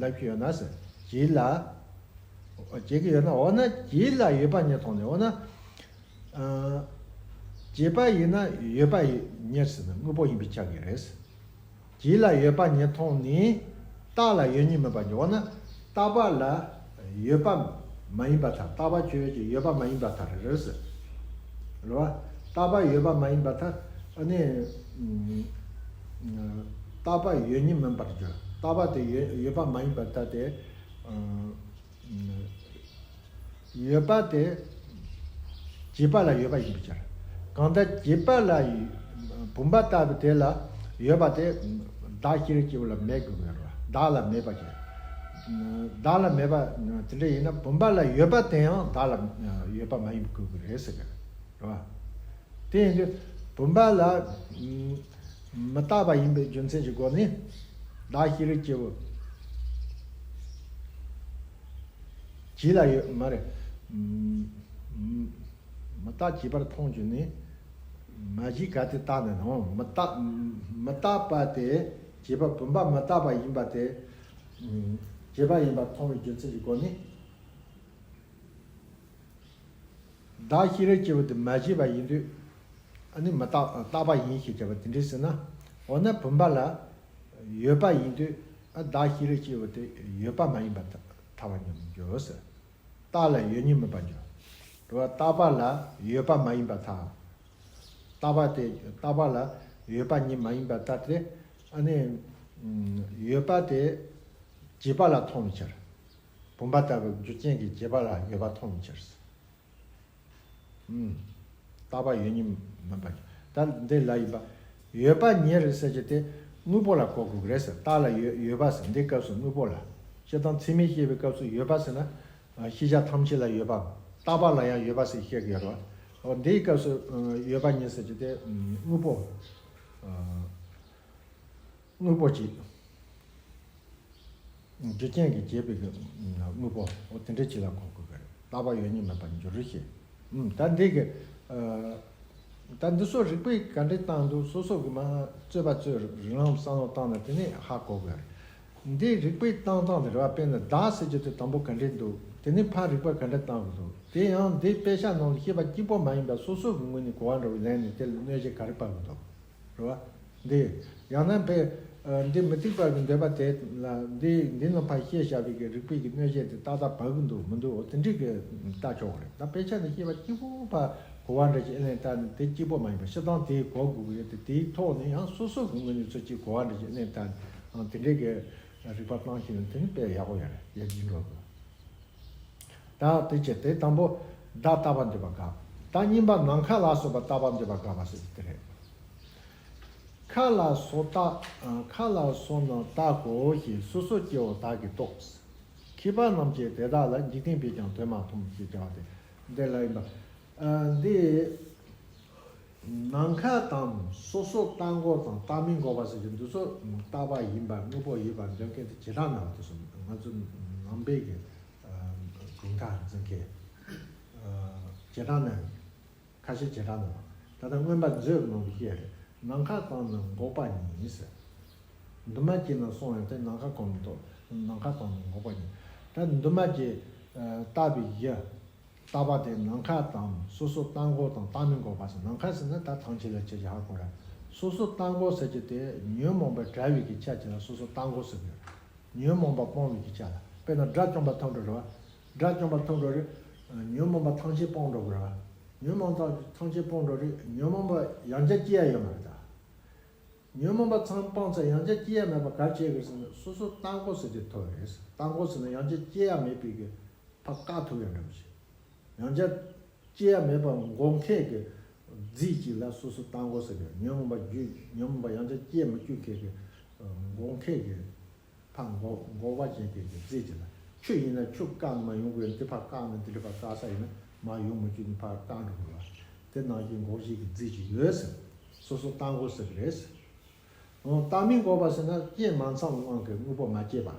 ལབ་ཀྱི་ཡོད་ན་ཟེར། གྱིས་ལ། བྱེད་ཀྱི་ཡོད་ན། འོ་ན་གྱིས་ལ་ཡོད་པ་ཉིད་མཐོང་ནས། འོ་ན། ཨ། བྱས་པ་ཡིན་ན་ཡོད་པ་ཉིད་ཟེར་ན་དངོས་པོ་ཡིན་པས་ཁྱབ་ཀྱི་རེད། གྱིས་ལ་ཡོད་པ་ཉིད་མཐོང་ནས། རྟག་ལ་ཡོད་ཉིད་མིན་པར་འགྱུར། འོ་ན་རྟག་པ་ལ་ཡོད་པ་མ་ཡིན་པར་ཐལ། རྟག་པ་ཆོས་ཅན་ཡོད་པ་མ་ཡིན་པར་ཐལ་རེད་ཟེར། རེད་བ། རྟག་པ་ཡོད་པ་མ་ཡིན་པར་ཐལ། ཨ་ནི། ཨ། རྟག་པ་ཡོད་ཉིད་མིན་པར་འགྱུར། རྟག་པ་དེ་ཡོད་ཡོད་པ་མ་ཡིན་པར་ཐལ་ཏེ། ཨ། ཡོད་པ་དེ་བྱས་པ་ལ་ཡོད་པ་ཡིན་པའི་ཕྱིར། གང་ལྟར་བྱས་པ་ལ་བུམ་པ་ལྟ་བུ་དེ་ལ་ཡོད་པ་དེ་བདག་ཤེས་རིག་སྐྱེས་བུ་ལ་མེད་དགོས་ཀྱི་རེད་བ། བདག་ལ་མེད་པ་ཅིག་བདག་ལ་མེད་པ་དེ་འདྲ་ཡིན་ན་བུམ་པ་ལ་ཡོད་པ་དེ་ཡང་བདག་ལ་ཡོད་པ་མ་ཡིན་དགོས་ཀྱི་རེད་ཟེར་གི་རེད་བ། དེ་ཡིན་དུས་བུམ་པ་ལ་མི་རྟག་པ་ཡིན་པའི་རྒྱུ་མཚན་གྱི་སྒོ་ནས་བདག་ཤེས་རིག་སྐྱེས་བུ་བྱས་ལ་ཡོད་མ་རེད། མི་རྟག་བྱས་པར་མཐོང་བྱུང་ནས། མ་བྱས་གལ་ཏེ་རྟག་ན་ནའང་མི་རྟག་མི་རྟག་པ་དེ་བྱས་པ་བུམ་པ་མི་རྟག་པ་ཡིན་པ་དེ་བྱས་པ་ཡིན་པར་མཐོང་བའི་རྒྱུ་མཚན་གྱི་སྒོ་ནས། བདག་ཤེས་རིག་སྐྱེས་བུ་དེ་མ་བྱས་པ་ཡིན་དུས། ཨ་ནི་མི་རྟག་རྟག་པ་ཡིན་ཞེས་བྱ་བ་དེ་འདྲས་ཟེར་ན། འོ་ན་བུམ་པ་ལ་ཡོད་པ་ཡིན་དུས། ཨ་བདག་ཤེས་རིག་སྐྱེས་བུ་དེ་ཡོད་པ་མ་ཡིན་པར་ཐལ་བ་ཉིད་དུ་འགྱུར་ཟེར། རྟག་ལ་ཡོད་ཉིད་མིན་པར་འགྱུར། རེད་བ། རྟག་པ་ལ་ཡོད་པ་མ་ཡིན་པར་ཐལ། རྟག་པ་དེ་རྟག་པ་ལ་ཡོད་པ་ཉིད་མ་ཡིན་པར་ཐལ་ཏེ། ཨ་ནི་ཡོད་པ་དེ་བྱས་པ་ལ་མཐོང་བའི་ཕྱིར། བུམ་པ་ལྟ་བུའི་རྒྱུ་རྐྱེན་གྱིས་བྱས་པ་ལ་ཡོད་པ་མཐོང་བའི་ཕྱིར། ཨུམ། རྟག་པ་ཡོད་ཉིད་མིན་པ། ད་འདི་ལ་ཡིན་པ། ཡོད་པ་ཉིད་རེད་ཟེར་གྱི་དེ་དངོས་པོ་ལ་གོ་དགོས་ཀྱི་རེད་ཟེར། རྟག་ལ་ཡོད་ཡོད་པ་ཟེར་འདི་སྐབས་སུ་དངོས་པོ་ལ། སྤྱིར་བཏང་ཚད་མས་བཤད་པའི་སྐབས་སུ་ཡོད་པ་ཟེར་ན། ཤེས་བྱ་ཐམས་ཅད་ལ་ཡོད་པ། རྟག་པ་ལ་ཡང་ཡོད་པ་ཟེར་བཤད་ཀྱི་ཡོད་རེད་བ། འོ་འདིའི་སྐབས་སུ་ཡོད་པ་ཉིད་ཟེར་གྱི་དེ་དངོས་པོ། དངོས་པོ་གཅིག་རྒྱུ་རྐྱེན་གྱིས་བྱས་པའི་གི་དངོས་པོ། འོ་དེ་འདྲའི་ཆོས་ལ་གོ་དགོས་ཀྱི་རེད། རྟག་པ་ཡོད་ཉིད་མིན་པར་འགྱུར་ཞེས། ད་འདི་གི་ད་འདི་ཚོ་རིགས་པས་ག་འདྲས་བཏང་འདུག་སོ་སོ་གི་མ་རྩོད་པ་རྩོད་རིགས་ལམ་བསམ་བློ་བཏང་ན་དེ་ནས་ཧ་གོ་དགོས་རེད། འདི་རིགས་པས་བཏང་སྟངས་དེ་རེད་བ། དཔེར་ན་བདག་ཟེར་རྒྱུ་དེ་དང་པོ་ག་འདྲས་འདུག་དེ་ནས་ཕར་རིགས་པ་ག་འདྲས་བཏང་གི་འདུག་དེ་ཡང་འདི་དཔེ་ཆ་ནང་དུ་བཤད་པ་གཅིག་པོ་མ་ཡིན་པར་སོ་སོ་གི་ངོས་ནས་གོ་བ་འདྲ་བོ་ལེན་ནས་དེ་ལ་གནོད་བྱེད་ག་རེ་སྤར་གི་འདུག་རེད་བ། འདི། ཡང་ན་དཔེ། ཨ། འདི་མུ་སྟེགས་པ་གི་འདོད་པ་དེ་ལ་འདི་འདི་ནང་ཕར་བཤད་བཞག་པའི་གི་རིགས་པའི་གི་གནོད་བྱེད་དེ་ཏག་ཏག་འབབ་གི་འདུག་མི་འདུག་འོ་དེ་འདྲའི་གི་ལྟ་ཆོག་གི་རེད། ད་དཔེ་ཆ་ནས་བཤད་པ་གཅིག་པོ་ཕར་གོ་བ་འདྲ་ཞིག་ཨེ་ལེན་ལྟ་ནས་དེ་གཅིག་པོ་མ་ཡིན་པ་སྤྱིར་བཏང་དེ་གོ་དགོས་ཀྱི་རེད་དེ། དེའི་ཐོག་ནས་ཡང་སོ་སོ་གི་ངོས་ནས་ཚུར་གཅིག་གོ་བ་འདྲ་ཞིག་ཨེ་ལེན་ལྟ་ནས་དེ་འདྲའི་གི་རིགས་པ་བཏང་ཤེས་ན་དེ་ནི་དཔེ་ཡག་པོ་ཡོད་རེད། ཡར་རྒྱས་འགྲོ་དགོས། ད་དེ་བྱས་ཏེ་དང་པོ་བདག་རྟག་པར་འདོད་པ་དགག་ད་གཉིས་པ་ནམ་མཁའ་ལ་སོགས་པ་རྟག་པར་འདོད་པ་དགག་པ་ཟེར་དེ་རེད། མཁའ་ལ་སོགས་རྟག་མཁའ་ལ་སོགས་རྣམས་རྟག་གོ་ཞེས་སོ་སོ་སྐྱེ་བོ་དག་གིས་རྟོགས། མཁས་པ་རྣམས་ཀྱིས་དེ་དག་ལ་འཇིག་རྟེན་པས་ཀྱང་དོན་མ་མཐོང་ཞེས་བྱ་བ་སྟེ། འདི་ལ་ཡིན་པ། ཨ། འདི། ནམ་མཁའ་དང་སོ་སོར་རྟག་འགོག་དང་རྟག་མི་འགོག་པ་ཟེར་གྱི་འདི་ཚོ་རྟག་པ་ཡིན་པ་དངོས་པོ་ཡིན་པ་འདོད་མཁན་དེ་བྱེ་བྲག་སྨྲ་བ་དེ་ཚོ། ང་ཚོ་ནང་པའི་གི་གྲུབ་མཐའ་འཛིན་མཁན་བྱེ་བྲག་སྨྲ་བ། ཁ་ཤས་བྱེ་བྲག་སྨྲ་བ། ད་ལྟ་མངོན་པ་མཛོད་ནང་དུ་བཤད་རེད། ནམ་མཁའ་དང་ནི་འགོག་པ་ཉིད་ཟེར། འདུས་མ་བྱས་རྣམས་སོང་ཡང་དེ། ནམ་མཁའ་གང་མི་རྟོག་ནམ་མཁའ་དང་ནི་འགོག་པ་ཉིད། ད་འདུས་མ་བྱས་རྟག་པའི་གཞི། རྟག་པ་དེ་ནམ་མཁའ་དང་སོ་སོར་རྟག་འགོག་དང་རྟག་མི་འགོག་པ་ཟེར། ནམ་མཁའ་ཟེར་ན་ད་ཐམས་ཅད་ལ་ཁྱབ་ཀྱི་ཧ་གོ་ར། སོ་སོར་རྟག་འགོག་ཟེར་གྱི་དེ་ཉོན་མོངས་པ་བྲལ་བའི་གི་ཆ་ཅིག་ལ་སོ་སོར་རྟག་འགོག་ཟེར་གི། ཉོན་མོངས་པ་སྤོང་བའི་གི་ཆ་ལ། དཔེར་ན་དགྲ་བཅོམ་པ་ཐོབ་འགྲོ་རེད་བ། དགྲ་བཅོམ་པ་ཐོབ་འགྲོ་རེད། ཉོན་མོངས་པ་ཐམས་ཅད་སྤོང་འགྲོ་དགོས་རེད་བ། ཉོན་མོངས་པ་ཐམས་ཅད་སྤོང་འགྲོ་རེད། ཉོན་མོངས་པ་ཡང་བསྐྱར་སྐྱེ་ཡ་ཡོད་མ་རེད་ད། ཉོན་མོངས་པ་ཚང་སྤངས་ཚར་ཡང་བསྐྱར་སྐྱེ་ཡ་མེད་པ་ག་རེ་བྱེད་དགོས་ཟེར་ན་སོ་སོར་རྟག་འགོག་ཟེར་དེ་ཐོབ་རེད། རྟག་འགོག་ཟེར་ན་ཡང་བསྐྱར་སྐྱེ་ཡ་མེད་པའི་གི་ཕར་བཀག་ཐུབ་ཡ་འདྲ་པོ་ཞིག་ཡང་བསྐྱར་སྐྱེ་ཡ་མེད་པ་འགོག་མཁན་གྱི་རྫས་ཅིག་ལ་སོ་སོར་རྟག་འགོག་ཟེར་གི། ཉོན་མོངས་པ་བརྒྱུད། ཉོན་མོངས་པ་ཡང་བསྐྱར་སྐྱེ་མི་བཅུག་མཁན་གྱི་འགོག་མཁན་གྱི་ཕར་འགོག་འགོག་པ་བྱེད་མཁན་གྱི་རྫས་ཅིག་ལ། ཆུ་ཡིན་ན་ཆུ་བཀག་ནས་མར་ཡོང་དགོས་ཡ། འདི་ཕར་བཀག་ནས་འདི་འདྲ་ཕར་བཀག་ས་ཡིན་ན་མར་ཡོང་མི་བཅུག་ནས་ཕར་བཀག་འགྲོ་དགོས་པ། དེ་ནང་བཞིན་འགོག་བྱེད་ཀྱི་རྫས་ཅིག་ཡོད་ཟེར། སོ་སོར་རྟག་འགོག་ཟེར་གི་རེད། འོ། རྟག་མི་འགོག་པ་ཟེར་ན་རྐྱེན་མ་ཚང་བའི་དབང་གིས་དངོས་པོ་མ་སྐྱེས་པ།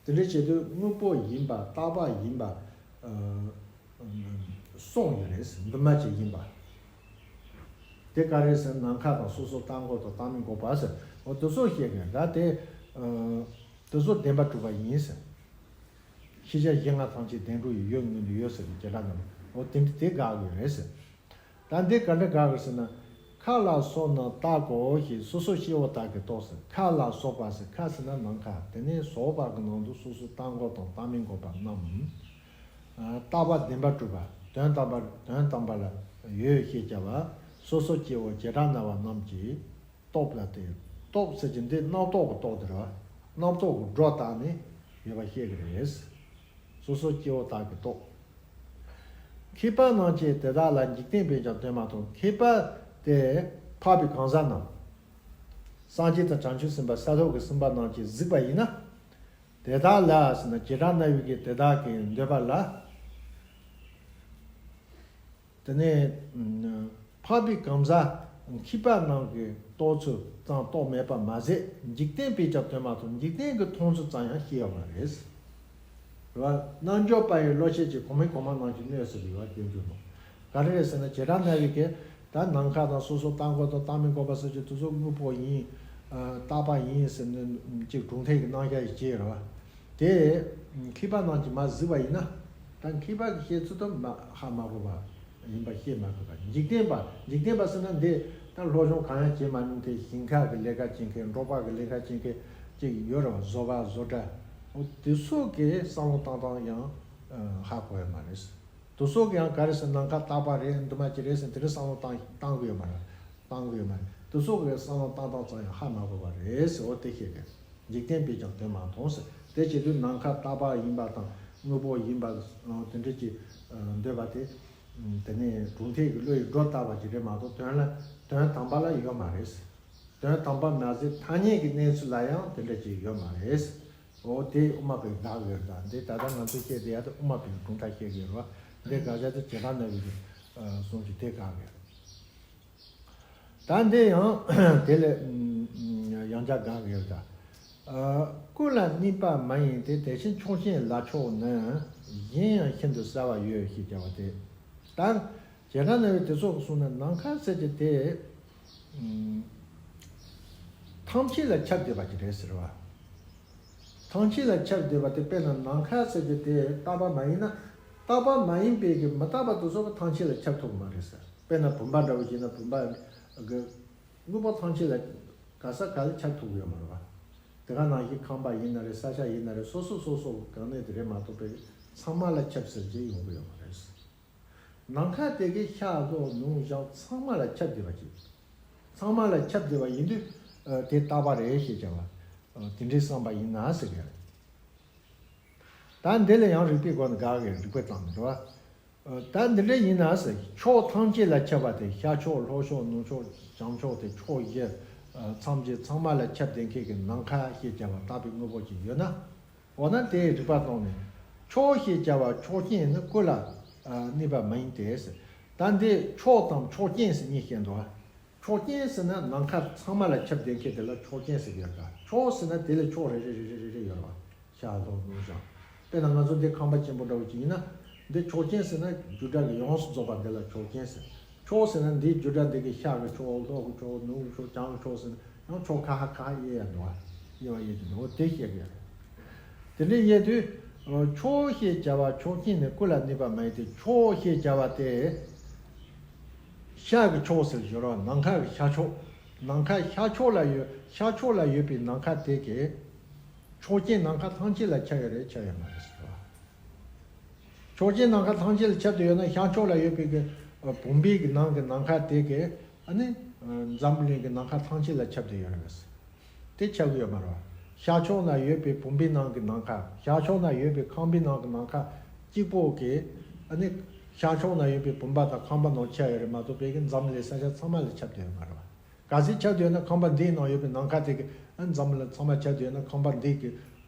དེ་འདྲ་བྱེད་དུས་དངོས་པོ་ཡིན་པ་རྟག་པ་ཡིན་པ། ཨ། གསུངས་ཡོད་རེད། འདུས་མ་བྱས་ཡིན་པ། དེ་ག་རེ་ཟེར་ན་ནམ་མཁའ་དང་སོ་སོར་རྟག་འགོག་དང་རྟག་མི་འགོག་པ་ཟེར། འོ་དེ་ཚོ་བཤད་མཁན་ད་དེ། ཨ། དེ་ཚོ་བདེན་པར་གྲུབ་པ་ཡིན་ཟེར། ཤེས་བྱ་གཞན་ལྔ་ཐམས་ཅད་བདེན་གྲུབ་ཡོད་ངོས་ནས་ཡོད་ཟེར་བའི་བྱེ་བྲག་སྨྲ་བ། འོ་དེ་འདྲ་དེ་དགག་དགོས་རེད་ཟེར། ད་འདི་ག་འདྲ་དགག་དགོས་ཟེར་ན། མཁའ་ལ་སོགས་རྣམས་རྟག་གོ་ཞེས་སོ་སོ་སྐྱེ་བོ་དག་གིས་རྟོགས་ཟེར། མཁའ་ལ་སོགས་པ་ཟེར། མཁའ་ཟེར་ན་ནམ་མཁའ། དེ་ནས་སོགས་པ་གི་ནང་དུ་སོ་སོར་རྟག་འགོག་དང་རྟག་མི་འགོག་པ་རྣམས། ཨ། རྟག་པ་བདེན་པར་གྲུབ་པ། དོན་དམ་པར་དོན་དམ་པར་ཡོད་ཅེས་བྱ་བ། སོ་སོ་སྐྱེ་བོ་བྱེ་བྲག་སྨྲ་བ་རྣམས་ཀྱིས། རྟོགས་ལ་སྟེ། རྟོགས་ཟེར་གྱི་འདི་རྣམ་རྟོག་གི་རྟོགས་དེ་རེད་བ། རྣམ་རྟོག་གི་སྒྲོ་བཏགས་ནས་ཡོད་པ་བཤད་ཀྱི་རེད། སོ་སོ་སྐྱེ་བོ་དག་གིས་རྟོགས། མཁས་པ་རྣམས་ཀྱིས་དེ་དག་ལ་འཇིག་རྟེན་པས་ཀྱང་དོན་མ་མཐོང་། མཁས་པ་དེ་འཕགས་པའི་གང་ཟག་རྣམས། སངས་རྒྱས་དང་བྱང་ཆུབ་སེམས་དཔའ་ས་ཐོབ་ཀྱི་སེམས་དཔའ་རྣམས་ཀྱིས་གཟིགས་པ་ཡིན་ན། དེ་དག་ལ་ཟེར་ན་བྱེ་བྲག་སྨྲ་བའི་གིས་དེ་དག་གི་འདོད་པ་ལ། དེ་ནས་འཕགས་པའི་གང་ཟག་མཁས་པ་རྣམས་ཀྱིས་རྟོགས་ཚུལ་ཙམ་རྟོགས་མེད་པ་མ་ཟད། འཇིག་རྟེན་པས་ཀྱང་དོན་མ་མཐོང་། འཇིག་རྟེན་གྱི་མཐོང་ཚུལ་ཙམ་ཡང་ཤེས་ཡོད་མ་རེད། རེད་བ། རྣལ་འབྱོར་པ་ཡི་བློ་ཤེས་ཀྱིས། གོང་མའི་གོང་མ་རྣམས་ཀྱི་གནས་སུ་ལུས་པ་སྟོན་རྒྱུ་ནོ། ག་རེ་རེད་ཟེར་ན་བྱེ་བྲག་སྨྲ་བའི་གིས་ད་ནམ་མཁའ་དང་སོ་སོ་བཏང་དགོས་དང་བཏང་མི་དགོས་པ་སོགས་ཀྱི་དེ་ཚོ་དངོས་པོ་ཡིན། རྟག་པ་ཡིན་ཟེར་ནས་ཅིག་གྲུབ་མཐའི་གི་རྣམ་གཞག་ཅིག་བྱས་རེད་བ། དེ་མཁས་པ་རྣམས་ཀྱིས་མར་གཟིགས་པ་ཡིན་ན། ད་མཁས་པ་གིས་བཤད་ཚུལ་དུ་མ་ཧ་མ་གོ་བ་ཡིན་པ་ཤེས་མ་དགོས་པ། འཇིག་རྟེན་པ། འཇིག་རྟེན་པ་ཟེར་ན་འདི་ད་སློབ་སྦྱོང་གང་ཡང་བྱེད་མ་མྱོང་མཁན། ཞིང་ཁ་གི་ལས་ཀ་བྱེད་མཁན། འབྲོག་པ་གི་ལས་ཀ་བྱེད་མཁན་ཅིག་ཡོད་རེད་བ། བཟོ་པ་བཟོ་གྲྭ། འོ་དེ་ཚོ་གིས་བསམ་བློ་བཏང་སྟངས་ཡང་ཧ་གོ་ཡ་མ་རེད། དེ་ཚོ་གིས་ཡང་ག་རེ་ཟེར། ནམ་མཁའ་རྟག་པ་རེད། འདི་མ་ཅིག་རེད་ཟེར་དེ་འདྲ་བསམ་བློ་བཏང་བཏང་གི་ཡོད་མ་རེད། བཏང་གི་ཡོད་མ་རེད། དེ་ཚོ་གིས་བསམ་བློ་བཏང་སྟངས་ཙམ་ཡང་ཧ་མ་གོ་བ་རེད་ཟེར། འོ་དེ་བཤད་གི། འཇིག་རྟེན་པས་ཀྱང་དོན་མ་མཐོང་ཟེར། དེ་བྱེད་དུས་ནམ་མཁའ་རྟག་པ་ཡིན་པ་དང་དངོས་པོ་ཡིན་པ་དེ་འདྲ་ཅིག་འདོད་པ་དེ། དེ་ནས་གྲུབ་མཐའི་གི་བློ་ཡིས་སྒྲོ་བཏགས་པ་ཅིག་རེད་མ་གཏོགས་དོན་ལ་དོན་དམ་པ་ལ་ཡོད་མ་རེད། དོན་དམ་པ་མ་ཟད་ཐ་སྙད་ཀྱི་གནས་ཚུལ་ལ་ཡང་དེ་འདྲ་ཅིག་ཡོད་མ་རེད། འོ་དེ་དབུ་མ་པས་དགག་ཡོད་ད། འདི་ད་ལྟ་ང་ཚོས་བཤད་བསྡད་ཡ་དེ་དབུ་མ་པའི་གི་གྲུབ་མཐའ་བཤད་ཀྱི་ཡོད་རེད་བ། འདི་དགག་བྱ་དེ་བྱེ་བྲག་སྨྲ་བའི་གི་གསུང་གི་དེ་དགག་ཡོད། ད་འདི་ཡང་དེ་ལས་ཡང་བསྐྱར་དགག་གི་ཡོད་ད། ཀུན་ལ་གནས་པ་མ་ཡིན་ཏེ། དེ་བཞིན་ཆོས་ཅན་ལ་ཕྱོགས་ནི། གཞན་ཡང་ཤིན་ཏུ་གསལ་བར་ཡོད་ཞེས་བྱ་བ་སྟེ། ད་བྱེ་བྲག་སྨྲ་བའི་དེ་ཚོ་གིས་གསུངས་ན་ནམ་མཁའ་ཟེར་གྱི་དེ་ཐམས་ཅད་ལ་ཁྱབ་བསྡད་པ་ཅིག་རེད་ཟེར་བ། ཐམས་ཅད་ལ་ཁྱབ་བསྡད་པ་དེ། དཔེར་ན་ནམ་མཁའ་ཟེར་གྱི་དེ་རྟག་པ་མ་ཡིན་ན། རྟག་པ་མ་ཡིན་པའི་གི་མི་རྟག་པ་དེ་ཚོ་གིས་ཐམས་ཅད་ལ་ཁྱབ་ཐུབ་མ་རེད་ཟེར། དཔེར་ན་བུམ་པ་འདྲ་བོ་བྱས་ན་བུམ་པ་གི་དངོས་པོ་ཐམས་ཅད་ལ་ག་ས་ག་ལ་ཁྱབ་ཐུབ་ཡོད་མ་རེད་བ། དེ་ག་ནང་བཞིན་ཁང་པ་ཡིན་ན་རེད། ས་ཆ་ཡིན་ན་རེད། སོ་སོ་སོ་སོ་གི་གང་ནས་དེ་རེད་མ་གཏོགས་པའི་ཚང་མ་ལ་ཁྱབ་ཟེར་གྱི་ཡོང་གི་ཡོད་མ་རེད། ནམ་མཁའ་དེ་གའི་ཤར་ལྷོ་ནུབ་བྱང་ཚང་མ་ལ་ཁྱབ་བསྡད་པ་ཅིག་ཚང་མ་ལ་ཁྱབ་བསྡད་པ་ཡིན་དུས། ཨ། དེ་རྟག་པ་རེད་ཞེས་བྱ་བ། ཨ། དེ་འདྲའི་བསམ་པ་ཡིན་ན་ཟེར་གི་རེད། ད་འདི་ལ་ཡང་རིགས་པས་གོ་ནས་དགག་གི་རེད། རིགས་པས་བཏང་ནས་རེད་བ། ཨ། ད་འདི་འདྲ་ཡིན་ན་ཟེར། ཕྱོགས་ཐམས་ཅད་ལ་ཁྱབ་པ་དེ། ཤར་ཕྱོགས་ལྷོ་ཕྱོགས་ནུབ་ཕྱོགས་བྱང་ཕྱོགས་དེ་ཕྱོགས་བཞི། ཨ། ཐམས་ཅད་ཚང་མ་ལ་ཁྱབ་བསྡད་མཁན་གྱི་ནམ་མཁའ་ཞེས་བྱ་བ་རྟག་པའི་དངོས་པོ་ཅིག་ཡོད་ན། འོ་ན་དེའི་རིགས་པ་བཏང་ནས། ཕྱོགས་ཞེས་བྱ་བ་ཕྱོགས་ཅན་ནི་ཀུན་ལ། ཨ། གནས་པ་མ་ཡིན་ཏེ་ཟེར། ད་འདི་ཕྱོགས་དང་ཕྱོགས་ཅན་ཟེར་གཉིས་བཤད་འདུག་ཕྱོགས་ཅན་ཟེར་ན་ནམ་མཁའ་ཚང་མ་ལ་ཁྱབ་བསྡད་མཁན་དེ་ལ་ཕྱོགས་ཅན་ཟེར་གྱི་ཡོད་ཀ་ཕྱོགས་ཟེར་ན་དེ་ལ་ཕྱོགས་རེ་རེ་རེ་རེ་རེ་རེ་ཡོད་རེད་བ། ཤར་ལྷོ་ནུབ་བྱང་། དཔེར་ན་ང་ཚོ་འདི་ཁང་པ་ཆེན་པོ་འདྲ་བོ་ཅིག་ཡིན་ན། འདི་ཕྱོགས་ཅན་ཟེར་ན་རྒྱུ་འབྲས་ཀྱི་ཡོངས་སུ་རྫོགས་པ་འདི་ལ་ཕྱོགས་ཅན་ཟེར། ཕྱོགས་ཟེར་ན་འདིའི་རྒྱུ་འབྲས་འདི་གི་ཤར་གྱི་ཕྱོགས། ལྷོ་གི་ཕྱོགས། ནུབ་གི་ཕྱོགས། བྱང་གི་ཕྱོགས་ཟེར་ན་ཡང་ཕྱོགས་ཁ་ཧ་ཁ་ཧ་དབྱེ་ཡ་འདུག་བ། དབྱེ་བ་དབྱེ་གྱི་འདུག་དེ་བཤད་གི་ཡོད་རེད། དེ་འདྲ་དབྱེ་དུས། ཕྱོགས་ཞེས་བྱ་བ་ཕྱོགས་ཅན་ནི་ཀུན་ལ་གནས་པ་མ་ཡིན་ཏེ། ཕྱོགས་ཞེས་བྱ་བ་དེ། ཤར་གྱི་ཕྱོགས་ཟེར་ཞོར་བ་ནམ་མཁའ་གི་ཤར་ཕྱོགས། ནམ་མཁའ་ཤར་ཕྱོགས་ལ་ཡོད། ཤར་ཕྱོགས་ལ་ཡོད་པའི་ནམ་མཁའ་དེ་གའི་ཕྱོགས་ཅན་ནམ་མཁའ་ཐམས་ཅད་ལ་ཁྱབ་ཡོད་རེད། ཁྱབ་ཡོད་མ་རེད་ཟེར་བ། ཕྱོགས་ཅན་ནམ་མཁའ་ཐམས་ཅད་ལ་ཁྱབ་བསྡད་ཡོད་ན། ཤར་ཕྱོགས་ལ་ཡོད་པའི་གི་བུམ་པའི་གི་ནང་གི་ནམ་མཁའ་དེ་གའི། ཨ་ནི་འཛམ་བུ་གླིང་གི་ནམ་མཁའ་ཐམས་ཅད་ལ་ཁྱབ་བསྡད་ཡོད་རེད། དེ་ཁྱབ་གི་ཡོད་མ་རེད་བ། ཤར་ཕྱོགས་ན་ཡོད་པའི་བུམ་པའི་ནང་གི་ནམ་མཁའ། ཤར་ཕྱོགས་ན་ཡོད་པའི་ཁང་པའི་ནང་གི་ནམ་མཁའ་གཅིག་པོ་གི། ཨ་ནི་ཤར་ཕྱོགས་ན་ཡོད་པའི་བུམ་པ་དང་ཁང་པ་ནང་ཁྱབ་ཡོད་རེད་མ་གཏོགས་པའི་གི་འཛམ་གླིང་ས་ཆ་ཚང་མ་ལ་ཁྱབ་བསྡད་ཡོད་མ་རེད་བ། གལ་སྲིད་ཁྱབ་བསྡད་ཡོད་ན་ཁང་པ་འདིའི་ནང་ཡོད་པའི་ནམ་མཁའ་དེ་གི། ཨ། འཛམ་གླིང་ཚང་མ་ཁྱབ་བསྡད་ཡོད་ན་ཁང་པ་འདི་གི་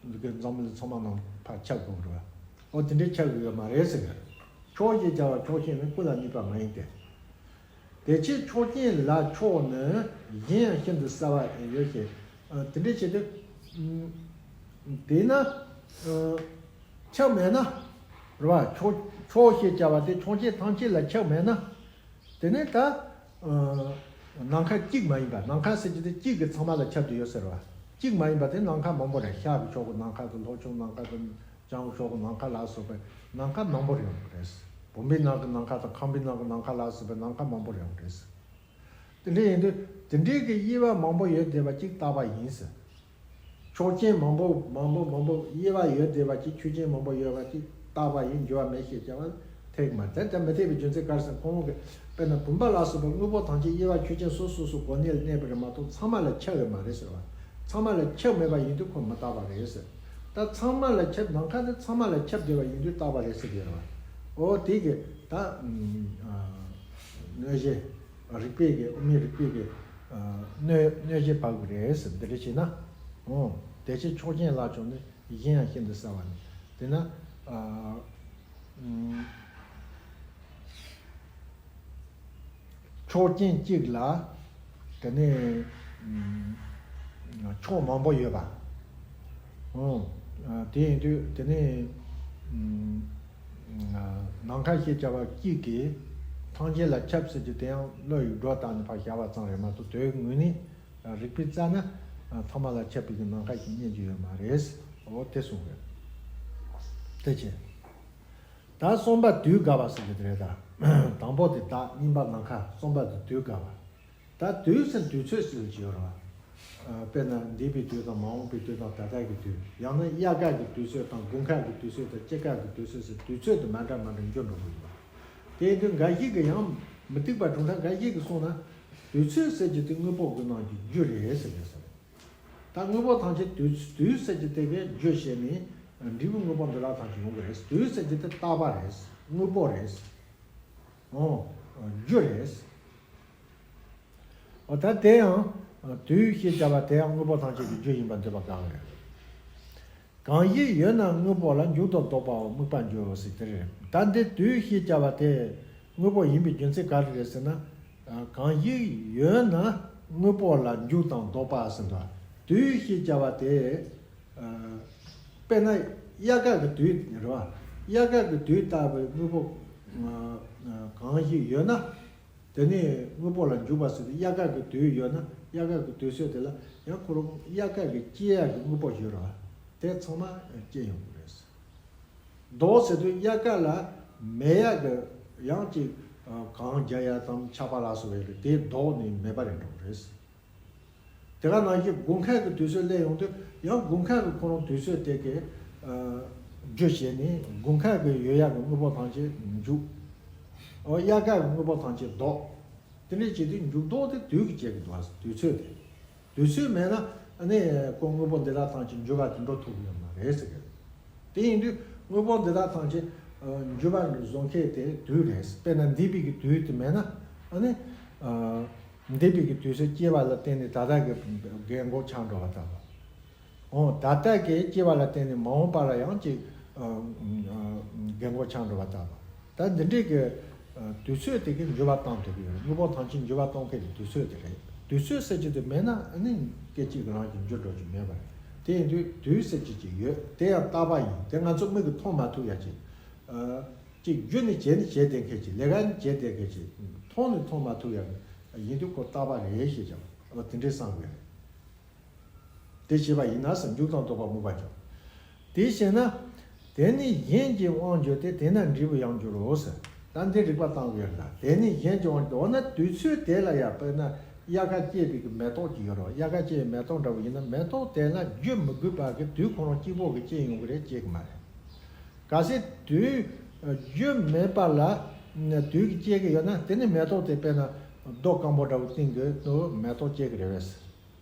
འཛམ་གླིང་ཚང་མ་ནང་ཕར་ཁྱབ་དགོས་རེད་བ། ཨོ་དེ་འདྲའི་ཁྱབ་གི་ཡོད་མ་རེད་ཟེར་གི། ཕྱོགས་ཞེས་བྱ་བ་ཕྱོགས་ཅན་ནི་ཀུན་ལ་གནས་པ་མ་ཡིན་ཏེ། དེ་ཕྱིར་ཕྱོགས་ཅན་ལ་ཕྱོགས་ནི་གཞན་ཡང་ཤིན་ཏུ་གསལ་བ་ཡོད་ཞེས། ཨ། དེ་འདྲའི་བྱེད་དུས། ཨ། དེས་ན། ཨ། ཁྱབ་མེད་ན། རེད་བ། ཕྱོགས་ཕྱོགས་ཞེས་བྱ་བ་དེ་ཕྱོགས་ཅན་ཐམས་ཅད་ལ་ཁྱབ་མེད་ན། དེ་ནས་ད། ཨ། ནམ་མཁའ་གཅིག་མ་ཡིན་པ། ནམ་མཁའ་ཟེར་གྱི་དེ་གཅིག་གིས་ཚང་མ་ལ་ཁྱབ་བསྡད་ཡོད་ཟེར་བ། གཅིག་མ་ཡིན་པ་དེ་ནམ་མཁའ་མང་པོ་རེད། ཤར་གྱི་ཕྱོགས་ཀྱི་ནམ་མཁའ་དང་། ལྷོ་ཕྱོགས་ནམ་མཁའ་དང་། བྱང་ཕྱོགས་ཀྱི་ནམ་མཁའ་ལ་སོགས་པའི་ནམ་མཁའ་མང་པོ་ཡོང་གི་རེད། བུམ་པའི་ནང་གི་ནམ་མཁའ་དང་། ཁང་པའི་ནང་གི་ནམ་མཁའ་ལ་སོགས་པའི་ནམ་མཁའ་མང་པོ་ཡོང་གི་རེད། དེ་འདྲ་ཡིན་དུས་དེ་འདྲའི་གི་དབྱེ་བ་མང་པོ་ཡོད་བསྡད་པ་གཅིག་རྟག་པ་ཡིན་ཟེར། ཕྱོགས་ཅན་མང་པོ་མང་པོ་མང་པོ་དབྱེ་བ་ཡོད་བསྡད་པ་གཅིག་ཆོས་ཅན་མང་པོ་ཡོད་པ་གཅིག་རྟག་པ་ཡིན། འགྱུར་བ་མེད་ཞེས་བྱ་བ་འཐད་ཀྱི་མ་རེད། དེ་མི་འཐད་པའི་རྒྱུ་མཚན་ག་རེ་ཟེར་ན་ཁོང་གིས། དཔེར་ན་བུམ་པ་ལ་སོགས་པའི་དངོས་པོ་ཐམས་ཅད་དབྱེ་བ་ཆོས་ཅན་སོ་སོ་སོ་སོ་གོ་གནས་ལ་གནས་པ་རེད་མ་གཏོགས་ཚང་མ་ལ་ཁྱབ་ཡོད་མ་རེད་ཟེར་བ། ཚང་མ་ལ་ཁྱབ་མེད་པ་ཡིན་དུས་ཁོ་མི་རྟག་པ་རེད་ཟེར། ད་ཚང་མ་ལ་ཁྱབ། ནམ་མཁའ་དེ་ཚང་མ་ལ་ཁྱབ་བསྡད་པ་ཡིན་དུས་རྟག་པ་རེད་ཟེར་གྱི་ཡོད་རེད་བ། འོ་དེ་གི་ད་ཨ་གནོད་བྱེད་རིགས་པས་ཀྱི་དབུ་མའི་རིགས་པས་ཀྱི་ཨ་གནོད་གནོད་བྱེད་བབས་ཀྱི་རེད་ཟེར། འདི་འདྲ་བྱས་ན་འོ་དེ་ཕྱིར་ཆོས་ཅན་ལ་ཆོག་ནི་གཞན་ཡང་ཤིན་ཏུ་གསལ་བ་ནི། དེས་ན་ཨ་ཨ་ཆོས་ཅན་གཅིག་ལ་དེ་ནས་ཨ་ཕྱོགས་མང་པོ་ཡོད་པ། འོ་ཨ་དེ་ཡིན་དུས་དེ་ནས་ཨ་ནམ་མཁའ་ཞེས་བྱ་བ་གཅིག་གིས་ཐམས་ཅད་ལ་ཁྱབ་ཟེར་གྱི་དེ་ཡང་བློ་ཡིས་སྒྲོ་བཏགས་ནས་ཕར་བཞག་པ་ཙམ་རེད་མ་གཏོགས། དོན་དངོས་ནི་རིགས་པས་བཙལ་ན་ཨ་ཐ་མ་ལ་ཁྱབ་པའི་གི་ནམ་མཁའ་ཞིག་རྙེད་རྒྱུ་ཡོད་མ་རེད། འོ་དེ་གསུངས་རེད། དེ་བྱས། ད་གསུམ་པ་དུས་འགལ་བ་ཟེར་གྱི་དེ་རེད་ད། དང་པོ་དེ་བདག་གཉིས་པ་ནམ་མཁའ། གསུམ་པ་དེ་དུས་འགལ་བ། ད་དུས་ཟེར་དུས་ཚོད་ཟེར་གྱི་ཡོད་རེད་བ། ཨ་དཔེར་ན་འདས་པའི་དུས་དང་མ་འོངས་པའི་དུས་དང་ད་ལྟ་གི་དུས། ཡང་ན་དབྱར་ཁ་གི་དུས་ཚོད་དང་དགུན་ཁ་གི་དུས་ཚོད་དང་དཔྱིད་ཁ་གི་དུས་ཚོད་ཟེར་དུས་ཚོད་དེ་མ་འདྲ་མ་འདྲ་འགྱུར་འགྲོ་གི་ཡོད་རེད་བ། དེ་ཡིན་དུས་འགའ་ཞིག་གིས་ཡང་མུ་སྟེགས་པ་གྲུབ་མཐའ་འགའ་ཞིག་གིས་གསུངས་ན། དུས་ཚོད་ཟེར་གྱི་དེ་དངོས་པོ་གི་ནང་གི་རྒྱུ་རེད་ཟེར་གྱི་ཟེར། ད་དངོས་པོ་ཐམས་ཅད་དུས་དུས་ཟེར་གྱི་དེ་གའི་རྒྱུ་བྱས་ནས་འབྲས་བུ་དངོས་པོ་འདི་དག་ཐམས་ཅད་ཡོང་གི་རེད། དུས་ཟེར་གྱི་དེ་རྟག་པ་རེད། དངོས་པོ་རེད། འོ་རྒྱུ་རེད། འོ་ད་དེ་ཡང་དུས་ཞེས་བྱ་བ་དེ་ཡང་དངོས་པོ་ཐམས་ཅད་ཀྱི་རྒྱུ་ཡིན་པར་འདོད་པ་གང་རེད། གང་ཞིག་ཡོད་ན་དངོས་པོ་ལ། འཇུག་དང་ལྡོག་པའོ་དམིགས་པར་འགྱུར་ཟེར་དེ་རེད། ད་འདི་དུས་ཞེས་བྱ་བ་དེ་དངོས་པོ་ཡིན་པའི་རྒྱུ་མཚན་ག་རེ་རེད་ཟེར་ན། ཨ་གང་ཞིག་ཡོད་ན་དངོས་པོ་ལ་འཇུག་དང་ལྡོག་པ་ཟེར་འདུག་དུས་ཞེས་བྱ་བ་དེ་ཨ་དཔེར་ན་དབྱར་ཁ་གི་དུས་རེད་བ། དབྱར་ཁ་གི་དུས་ལྟ་བུའི་དངོས་པོ་ཨ་ཨ་གང་ཞིག་ཡོད་ན། དེ་ནས་དངོས་པོ་ལ་འཇུག་པ་ཟེར་དུས་དབྱར་ཁ་གི་དུས་ཡོད་ན་དབྱར་ཁ་གི་དུས་ཚོད་དེ་ལ་ཡང་ཁོ་རང་དབྱར་ཁ་གི་སྐྱེ་ཡག་གི་དངོས་པོ་ཡོད་རེད་བ། དེ་ཚང་མ་སྐྱེ་ཡོང་གི་རེད། ལྡོག་ཟེར་དུས་དབྱར་ཁ་ལ་མེད་ཡག་གི་ཡང་ཅིག་གངས་རྒྱག་ཡག་དང་ཆར་པ་ལ་སོགས་པའི་རིགས་དེ་ལྡོག་ནས་མེད་པ་རེད་འགྲོ་གི་རེད། དེ་ག་ནང་བཞིན་དགུན་ཁ་གི་དུས་ཚོད་སླེབས་ཡོང་དུས་ཡང་དགུན་ཁ་གི་ཁོ་རང་དུས་ཚོད་དེ་གའི་ཨ་རྒྱུ་བྱས་ནས་དགུན་ཁ་གི་ཡོད་ཡག་གི་དངོས་པོ་ཐམས་ཅད་འཇུག་འོ་དབྱར་ཁ་གི་དངོས་པོ་ཐམས་ཅད་ལྡོག་དེ་འདྲས་བྱེད་དུས་འཇུག་ལྡོག་དེ་དུས་ཀྱིས་བྱེད་ཀྱི་འདུག་དུས་ཚོད་དེ། དུས་ཚོད་མེད་ན་ཨ་ནི་ཁོ་དངོས་པོ་འདི་དག་ཐམས་ཅད་འགྱུར་བ་དེ་འགྲོ་ཐུབ་ཀྱི་ཡོད་མ་རེད་ཟེར་གི། དེ་ཡིན་དུས་དངོས་པོ་འདི་དག་ཐམས་ཅད་ཨ་འགྱུར་བ་བཟོ་མཁན་དེ་དུས་རེད། དཔེར་ན་འདས་པའི་གི་དུས་དེ་མེད་ན་ཨ་ནི་ཨ་འདས་པའི་གི་དུས་ཚོད་སྐྱེ་བ་ལ་བརྟེན་ནས་ད་ལྟ་གི་རྒན་གོག་ཆགས་འགྲོ་བ་ལྟ་བུ། འོ་ད་ལྟ་གི་སྐྱེ་བ་ལ་བརྟེན་ནས་མ་འོངས་པ་ལ་ཡང་ཅིག་ཨ་ཨ་རྒན་གོག་ཆགས་འགྲོ་བ་ལྟ་བུ། ད་འདི་འདྲའི་གི་ཨ་དུས་ཚོད་དེ་གི་འགྱུར་བ་བཏང་ཐུབ་ཀྱི་ཡོད་རེད། དངོས་པོ་ཐམས་ཅད་འགྱུར་བ་གཏོང་མཁན་གྱི་དུས་ཚོད་དེ་རེད། དུས་ཚོད་ཟེར་རྒྱུ་དེ་མེད་ན་ཨ་ནི་སྐད་ཅིག་རང་གིས་འགྱུར་འགྲོ་རྒྱུ་མེད་པ་རེད། དེ་ཡིན་དུས་དུས་ཟེར་རྒྱུ་ཅིག་ཡོད། དེ་ཡང་རྟག་པ་ཡིན། དེ་ང་ཚོ་མིག་གིས་མཐོང་མ་ཐུབ་ཡ་ཅིག་ཨ་ཅིག་རྒྱུ་ནི་བྱས་ནི་བྱས་བསྡད་མཁན་ཅིག་ལས་ཀ་ནི་བྱས་བསྡད་མཁན་ཅིག་མཐོང་ནི་མཐོང་མ་ཐུབ་ཡ་ཡིན་དུས་ཁོ་རྟག་པ་རེད་ཞེས་ཀྱང་འོ་དེ་འདྲའི་བསམ་དགོས་རེད། དེ་བྱས་པ་ཡིན་ན་ཟེར། འཇུག་དང་ལྡོག་པ་དམིགས་པར་འགྱུར། དེ་བྱས་ན། དེ་ནི་གཞན་གྱི་དབང་འགྱུར་ཏེ། དེས་ན་འབྲས་བུ་ཡང་འགྱུར་རོ་ཟེར། ད་འདི་རིགས་པ་བཏང་གི་ཡོད་ལ། དེ་ནི་གཞན་གྱི་དབང་འགྱུར། འོ་ན་དུས་ཚོད་དེ་ལ་ཡང་དཔེར་ན་དབྱར་ཁ་སྐྱེས་པའི་གི་མེ་ཏོག་ཅིག་ཡོད་རེད། དབྱར་ཁ་སྐྱེས་པའི་མེ་ཏོག་འདྲ་བོ་ཡིན་ན་མེ་ཏོག་དེ་ལ་རྒྱུ་མི་དགོས་པ་གི་དུས་ཁོ་རང་གཅིག་པོ་གི་སྐྱེ་ཡོང་གི་རེད། སྐྱེ་གི་མ་རེད། གལ་སྲིད་དུས་རྒྱུ་མེད་པ་ལ་དུས་ཀྱིས་སྐྱེ་གི་ཡོད་ན། དེ་ནི་མེ་ཏོག་དེ་དཔེར་ན་རྡོ་སྐམ་པོ་འདྲ་བོ་སྟེང་གི་དུ་མེ་ཏོག་སྐྱེ་གི་རེད་པས།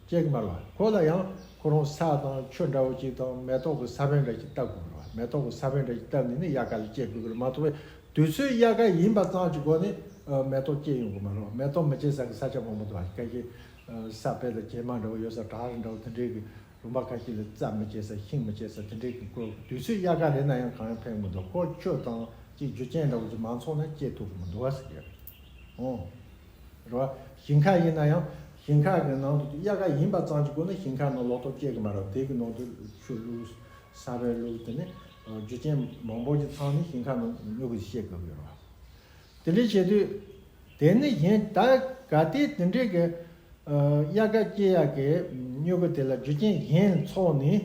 སྐྱེ་གི་མ་རེད་པ། ཁོ་ལ་ཡང་ཁོ་རང་ས་དང་ཆུ་འདྲ་བོ་ཅིག་དང་མེ་ཏོག་གི་ས་བོན་འདྲ་ཅིག་བཏབ་དགོས་རེད་པ། མེ་ཏོག་གི་ས་བོན་འདྲ་ཅིག་བཏབ་ནས་ནི་དབྱར་ཁ་ལ་སྐྱེ་དགོས་ཀྱི་རེད་མ་གཏོགས་པའི་དུས་ཚོད་དབྱར་ཁ་ཡིན་པ་ཙམ་གྱི་སྒོ་ནས་ཨ་མེ་ཏོག་སྐྱེ་ཡོང་གི་མ་རེད་པ། མེ་ཏོག་མི་སྐྱེ་ས་གི་ས་ཆ་མང་པོ་འདུག་པ། ཁ་ཤས་ཨ་ས་དཔེ་ལ་གྱེས་མ་འདྲ་བོ་ཡོད་ས། བྲག་རི་འདྲ་བོ་དེ་འདྲའི་གི་ལུང་པ་ཁ་ཤས་ལ་རྩྭ་མི་སྐྱེ་ས་ཤིང་མི་སྐྱེ་ས་དེ་འདྲའི་གི་སྐོར་དུས་ཚོད་དབྱར་ཁ་རེད་ན་ཡང་གང་ཡང་ཕན་གི་མི་འདུག་ཁོ་ཆུ་དང་ཅིག་རྒྱུ་རྐྱེན་འདྲ་བོ་ཅིག་མ་ཚང་ན་སྐྱེ་ཐུབ་གི་མི་འདུག་པ་ཟེར་གི་རེད། ཨོ། རེད་པ། ཞིང་ཁ་ཡིན་ན་ཡང་ཞིང་ཁ་གི་ནང་དུ་དབྱར་ཁ་ཡིན་པ་ཙམ་གྱི་སྒོ་ནས་ཞིང་ཁ་ནང་ལོ་ཏོག་སྐྱེ་གི་མ་རེད། དེ་གི་ནང་དུ་ཆུ་བླུགས་ས་བོན་བླུགས་དེ་ནས་རྒྱུ་རྐྱེན་མང་པོ་ཅིག་ཚང་ནས་ཞིང་ཁ་ནང་སྨྱོ་གི་སྐྱེ་དགོས་ཀྱི་རེད་པ། དེ་འདྲ་བྱེད་དུས་དེ་ནི་གཞན་ད་གལ་ཏེ་དེ་འདྲའི་གི་ཨ་དབྱར་ཁ་སྐྱེ་ཡག་གི་སྨྱོ་གི་དེ་ལ་རྒྱུ་རྐྱེན་གཞན་ཚོགས་ནས་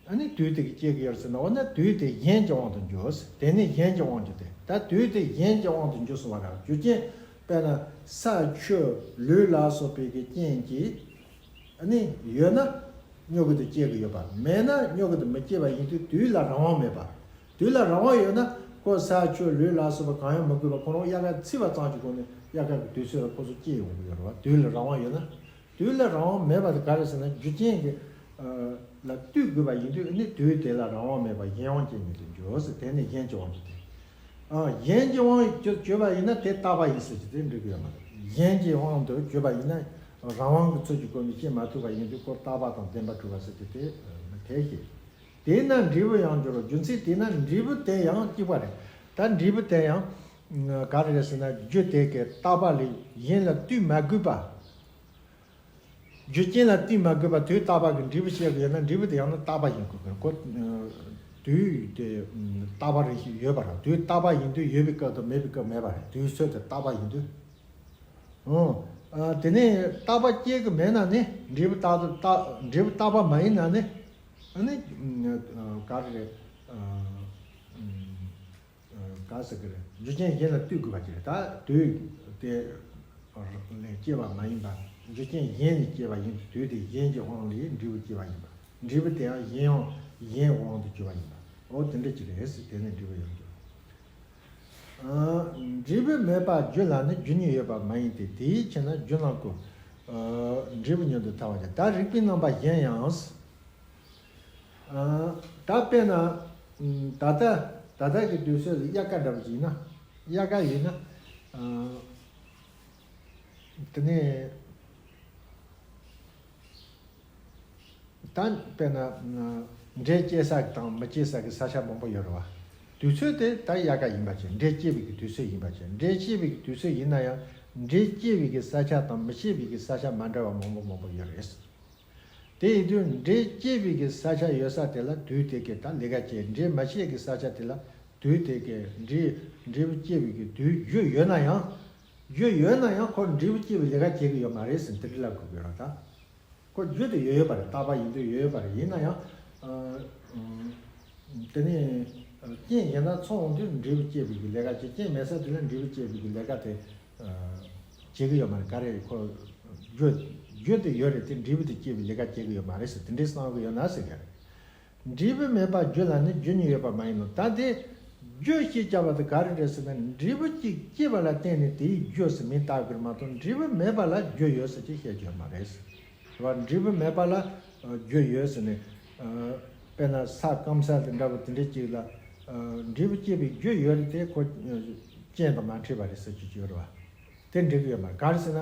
ཨ་ནི་དུས་དེ་གི་སྐྱེ་གི་ཡོད་ཟེར་ན། འོ་ན་དུས་དེ་གཞན་གྱི་དབང་དུ་འགྱུར། དེ་ནི་གཞན་གྱི་དབང་དུ་དེ་ད་དུས་དེ་གཞན་གྱི་དབང་དུ་འགྱུར་སོང་བ་རེད། རྒྱུ་རྐྱེན་དཔེར་ན་ས་ཆུ་ལུད་ལ་སོགས་པའི་གི་རྐྱེན་གྱིས་ཨ་ནི་ཡོད་ན་སྨྱོ་གི་དེ་སྐྱེ་གི་ཡོད་པ། མེད་ན་སྨྱོ་གི་དེ་མི་སྐྱེ་བ་ཡིན་དུས་དུས་ལ་རང་དབང་མེད་པ། དུས་ལ་རང་དབང་ཡོད་ན་ཁོ་ས་ཆུ་ལུད་ལ་སོགས་པ་གང་ཡང་མི་དགོས་པ་ཁོ་རང་དབྱར་ཁ་ཚིག་པ་ཙམ་གྱི་སྒོ་ནས་དབྱར་ཁ་གི་དུས་ཚོད་ལ་ཁོ་ཚོ་སྐྱེ་ཡོང་གི་ཡོད་རེད་པ། དུས་ལ་རང་དབང་ཡོད་ན། དུས་ལ་རང་དབང་མེད་པ་དེ་ག་རེ་ཟེར་ན་རྒྱུ་རྐྱེན་གྱི་ཨ་ལ་ལྟོས་དགོས་པ་ཡིན་དུས་ནི་དུས་དེ་ལ་རང་དབང་མེད་པ་གཞན་དབང་ཅན་ཉིད་དུ་འགྱུར་ཟེར། དེ་ནི་གཞན་གྱི་དབང་དུ་དེ། གཞན་གྱི་དབང་དུ་གྱུར་པ་ཡིན་ན་དེ་རྟག་པ་ཡིན་ཟེར་གྱི་དེ་འགྲིག་གི་ཡོད་མ་རེད། གཞན་གྱི་དབང་དུ་གྱུར་པ་ཡིན་ན་རང་དབང་གི་ཚུལ་གྱིས་གོམས་པས་སྐྱེ་མ་ཐུབ་པ་ཡིན་དུས་ཁོ་རྟག་པ་དང་ལྡན་པར་གྲུབ་པ་ཟེར་གྱི་དེ་མི་འཐད་ཀྱི། དེས་ན་འབྲས་བུ་ཡང་འགྱུར་རོ། རྒྱུ་མཚན་དེས་ན་འབྲས་བུ་དེ་ཡང་གཅིག་པ་རེད། ད་འབྲས་བུ་དེ་ཡང་ག་རེ་རེད་ཟེར་ན། རྒྱུ་དེ་གའི་རྟག་པ་ལས་གཞན་ལ་ལྟོས་མ་དགོས་པ། རྒྱུ་རྐྱེན་ལ་ལྟོས་མ་དགོས་པ་དུས་རྟག་པ་གི་འབྲས་བུ་སྐྱེ་གི་ཡོད་ན་འབྲས་བུ་དེ་ཡང་ན་རྟག་པ་ཡིན་དགོས་གི་རེད། ཁོ་དུས་དེ་རྟག་པ་རེ་ཞིག་ཡོད་པ་རེད། དུས་རྟག་པ་ཡིན་དུས་ཡོད་པའི་སྐབས་དང་མེད་པའི་སྐབས་མེད་པ་རེད། དུས་ཚོད་དེ་རྟག་པ་ཡིན་དུས། ཨོ། ཨ། དེ་ནས་རྟག་པ་སྐྱེ་གི་མེད་ན་ནི་འབྲས་བུ་རྟག་ཏུ་རྟག་འབྲས་བུ་རྟག་པ་མ་ཡིན་ན་ནི། ཨ་ནི་ག་རེ་རེད། ག་ཟེར་གི་རེད། རྒྱུ་རྐྱེན་གཞན་ལ་ལྟོས་དགོས་པ་ཅིག་རེད། ད་དུས་དེ་ལས་སྐྱེ་བ་མ་ཡིན་པ། རྒྱུ་རྐྱེན་གཞན་ལས་སྐྱེ་བ་ཡིན་དུས་དུས་དེ་གཞན་གྱི་དབང་ལས་འབྲས་བུ་སྐྱེ་བ་ཡིན་པ། འབྲས་བུ་དེའང་གཞན་དབང་གཞན་དབང་དུ་གྱུར་པ་ཡིན་པ། འོ་དེ་འདྲ་ཅིག་རེད་ཟེར། དེ་ནི་འབྲས་བུ་ཡང་འགྱུར། འབྲས་བུ་མེད་པ་རྒྱུ་ལ་ནི་རྒྱུ་ཉིད་ཡོད་པ་མ་ཡིན་ཏེ། དེའི་ཕྱིར་ན་རྒྱུ་ནང་ཀུན་འབྲས་བུ་ཉིད་དུ་ཐལ་བ་ཡིན། ད་རིགས་པས་རྣམ་པ་གཞན་ཡང་། ད་དཔེར་ན་ད་ལྟ་ད་ལྟ་གི་དུས་ཚོད་ལ་དབྱར་ཁ་འདྲ་པོ་ཅིག་ཡིན་ན། དབྱར་ཁ་ཡིན་ན། དེ་ནས། ད་དཔེར་ན། འབྲས་སྐྱེ་ས་དང་མི་སྐྱེ་ས་གི་ས་ཆ་མང་པོ་ཡོད་རེད་བ། དུས་ཚོད་དེ་ད་དབྱར་ཁ་ཡིན་པ་བྱས། འབྲས་སྐྱེ་བའི་གི་དུས་ཚོད་ཡིན་པ་བྱས། འབྲས་སྐྱེ་བའི་གི་དུས་ཚོད་ཡིན་ན་ཡང་འབྲས་སྐྱེ་བའི་གི་ས་ཆ་དང་མི་སྐྱེ་བའི་གི་ས་ཆ་མ་འདྲ་བ་མང་པོ་མང་པོ་ཡོད་རེད། དེ་ཡིན་དུས་འབྲས་སྐྱེ་བའི་གི་ས་ཆ་ཡོད་ས་དེ་ལ་དུས་དེ་གའི་ད་ལས་ཀ་བྱེད། འབྲས་མ་སྐྱེ་གི་ས་ཆ་དེ་ལ་དུས་དེ་གའི་འབྲས་འབྲས་བུ་སྐྱེ་བའི་གི་དུས་རྒྱུ་ཡོད་ན་ཡང་། རྒྱུ་ཡོད་ན་ཡང་ཁོ་འབྲས་བུ་སྐྱེ་བའི་ལས་ཀ་བྱེད་གི་ཡོད་མ་རེད་ཟེར། དེ་འདྲ་ལབ་དགོས་ཀྱི་རེད་ད། ཁོ་རྒྱུ་དེ་ཡོད་ཡོད་པ་རེད། རྟག་པ་ཡིན་དུས་ཡོད་ཡོད་པ་རེད། ཡིན་ན་ཡང་། ཨ། ཨ། དེ་ནས་རྐྱེན་གཞན་དག་ཚོགས་འོང་དུས་འབྲས་བུ་སྐྱེ་བའི་གི་ལས་ཀ་བྱེད། རྐྱེན་མེད་ས་དེ་ལ་འབྲས་བུ་སྐྱེ་བའི་གི་ལས་ཀ་དེ་ཨ་བྱེད་གི་ཡོད་མ་རེད། ག་རེ་ཁོ་རྒྱུ་རྒྱུ་དེ་ཡོད་རེད་དེ་འབྲས་བུ་དེ་སྐྱེ་བའི་ལས་ཀ་བྱེད་གི་ཡོད་མ་རེད་ཟེར། དེ་འདྲའི་བསམ་གི་ཡོད་ན་ཟེར་གི་རེད། འབྲས་བུ་མེད་པ་རྒྱུ་ལ་ནི་རྒྱུ་ཉིད་ཡོད་པ་མ་ཡིན་ནོ། ད་དེ་རྒྱུ་ཞེས་བྱ་བ་དེ་ག་རེ་རེད་ཟེར་ན། འབྲས་བུ་གཅིག་སྐྱེས་པ་ལ་བརྟེན་ནས་དེའི་རྒྱུ་ཟེར་མིང་བཏགས་དགོས་མ་གཏོགས་འབྲས་བུ་མེད་པ་ལ་རྒྱུ་ཡོད་ཟེར་གྱི་བཤད་རྒྱུ་མ་རེད་ཟེར་བ། འབྲས་བུ་མེད་པ་ལ་རྒྱུ་ཡོད་ཟེར་ནས། དཔེར་ན་ས་སྐམ་ས་དེ་འདྲ་བོ་དེ་འདྲ་གཅིག་ལ་འབྲས་བུ་སྐྱེས་པའི་རྒྱུ་ཡོད་རེད་དེ་ཁོ་རྐྱེན་དང་མ་འཕྲད་པ་རེད་ཟེར་གྱི་ཡོད་རེད་བ། དེ་འགྲིག་གི་ཡོད་མ་རེད། ག་རེ་ཟེར་ན་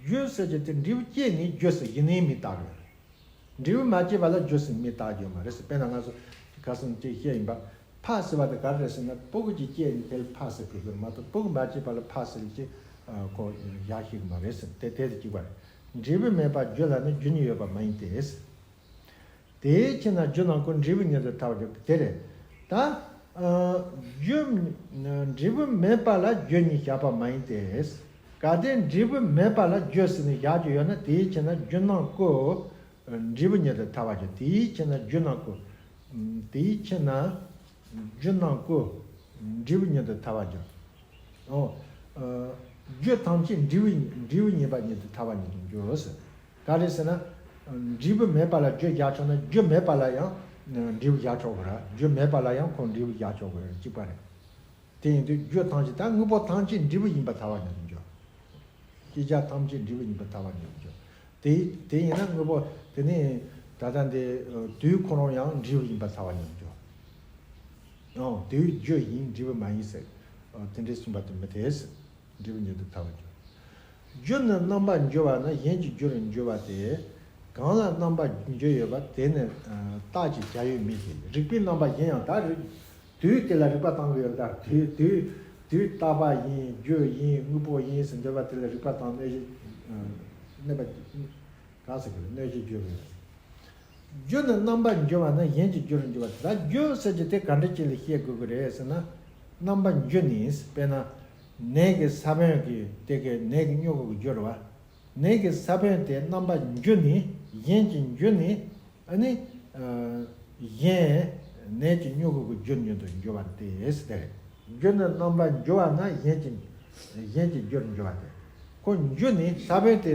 རྒྱུ་ཟེར་གྱི་དེ་འབྲས་བུ་སྐྱེས་ནས་རྒྱུ་ཟེར་གཞི་ནས་མིང་བཏགས་རེད། འབྲས་བུ་མ་སྐྱེས་པ་ལ་རྒྱུ་ཟེར་མིང་བཏགས་རྒྱུ་མ་རེད་ཟེར། དཔེར་ན་ང་ཚོ་ཁ་སང་ཅིག་བཤད་ཡིན་པ། ཕ་ཟེར་བ་དེ་ག་རེ་རེད་ཟེར་ན་སྤུ་གུ་ཅིག་སྐྱེས་ནས་དེ་ལ་ཕ་ཟེར་དགོས་ཀྱི་རེད་མ་གཏོགས་སྤུ་གུ་མ་སྐྱེས་པ་ལ་ཕ་ཟེར་ལ་ཅིག་ཁོ་ཡག་ཤོས་ཀྱི་མ་རེད་ཟེར། དེ་དེ་དེ་གཅིག་པ་རེད། འབྲས་བུ་མེད་པ་རྒྱུ་ལ་ནི་རྒྱུ་ཉིད་ཡོད་པ་མ་ཡིན་ཏེ། དེའི་ཕྱིར་ན་རྒྱུ་ནང་ཀུན་འབྲས་བུ་ཉིད་དུ་ཐལ་བར་འགྱུར་ཏེ། དེ་རེད། ད་རྒྱུ་འབྲས་བུ་མེད་པ་ལ་རྒྱུ་ཉིད་བཞག་པ་མ་ཡིན་ཏེ། གལ་ཏེ་འབྲས་བུ་མེད་པ་ལ་རྒྱུ་ཟེར་ནས་བཞག་རྒྱུ་ཡོད་ན་དེའི་ཕྱིར་ན་རྒྱུ་ནང་ཀུན་འབྲས་བུ་ཉིད་དུ་ཐལ་བར་འགྱུར། དེའི་ཕྱིར་ན་རྒྱུ་ནང་ཀུན། དེའི་ཕྱིར་ན་རྒྱུ་ནང་ཀུན་འབྲས་བུ་ཉིད་དུ་ཐལ་བར་འགྱུར། ཨོ། རྒྱུ་ཐམས་ཅད་འབྲས་བུ་འབྲས་བུ་ཉིད་པ་ཉིད་དུ་ཐལ་བ་ཉིད་དུ་འགྱུར་རོ་ཟེར། ག་རེ་ཟེར་ན། འབྲས་བུ་མེད་པ་ལ་རྒྱུ་བཞག་ཆོག་ན་རྒྱུ་མེད་པ་ལ་ཡང་འབྲས་བུ་བཞག་ཆོག་གི་རེད། རྒྱུ་མེད་པ་ལ་ཡང་ཁོ་འབྲས་བུ་བཞག་ཆོག་གི་རེད། གཅིག་པ་རེད། དེ་ཡིན་དུས་རྒྱུ་ཐམས་ཅད་ད་དངོས་པོ་ཐམས་ཅད་འབྲས་བུ་ཡིན་པ་ཐལ་བ་ཉིད་དུ་འགྱུར། ཤེས་བྱ་ཐམས་ཅད་འབྲས་བུ་ཡིན་པ་ཐལ་བ་ཉིད་དུ་འགྱུར། དེ་དེ་ཡིན་ན་དངོས་པོ་དེ་ནི་ད་ལྟ་འདི་དུས་ཁོ་རང་ཡང་འབྲས་བུ་ཡིན་པ་ཐལ་བ་ཉིད་དུ་འགྱུར། ཨོ། དུས་རྒྱུ་ཡིན་འབྲས་བུ་མ་ཡིན་ཟེར། ཨོ། དེ་འདྲའི་གསུངས་པ་དེ་མི་འཐད་ཟེར། འབྲས་བུ་ཉིད་དུ་ཐལ་བར་འགྱུར། རྒྱུ་ནི་རྣམ་པར་འགྱུར་བ་ན་གཞན་གྱི་རྒྱུར་འགྱུར་བ་སྟེ། གང་ལ་རྣམ་པར་འགྱུར་ཡོད་པ་དེ་ནི་རྟགས་ཀྱི་བྱ་ཡུལ་མིན་ཞིང་། རིགས་པས་རྣམ་པ་གཞན་ཡང་། ད་རིགས་དུས་དེ་ལ་རིགས་པ་བཏང་གི་ཡོད། ད་དུས་དུས་དུས་རྟག་པ་ཡིན། རྒྱུ་ཡིན། དངོས་པོ་ཡིན་ཟེར་འདོད་པ་དེ་ལ་རིགས་པ་བཏང་གནོད་བྱེད་གནོད་པ་གང་ཟེར་གི་རེད། གནོད་བྱེད་རྒྱུ་རེད། རྒྱུ་ནི་རྣམ་པར་འགྱུར་བ་ན་གཞན་གྱི་རྒྱུར་འགྱུར་བ། ད་རྒྱུ་ཟེར་གྱི་དེ་ག་འདྲ་ཅིག་ལ་བཤད་དགོས་ཀྱི་རེད་ཟེར་ན། རྣམ་པར་འགྱུར་ནས་དཔེར་ན། ནས་ཀྱི་ས་བོན་གྱི་དེ་གའི་ནས་ཀྱི་སྨྱུ་གུ་གི་རྒྱུ་རེད་བ། ནས་ཀྱི་ས་བོན་དེ་རྣམ་པར་འགྱུར་ནས་གཞན་གྱི་འགྱུར་ནས། ཨ་ནི། གཞན་ནས་ཀྱི་སྨྱུ་གུ་གི་རྒྱུར་ཉིད་དུ་འགྱུར་བ་སྟེ་ཟེར་དེ་རེད། རྒྱུ་ནི་རྣམ་པར་འགྱུར་བ་ན་གཞན་གྱི་གཞན་གྱི་རྒྱུར་འགྱུར་བ་སྟེ། ཁོ་འགྱུར་ནས་ས་བོན་དེ་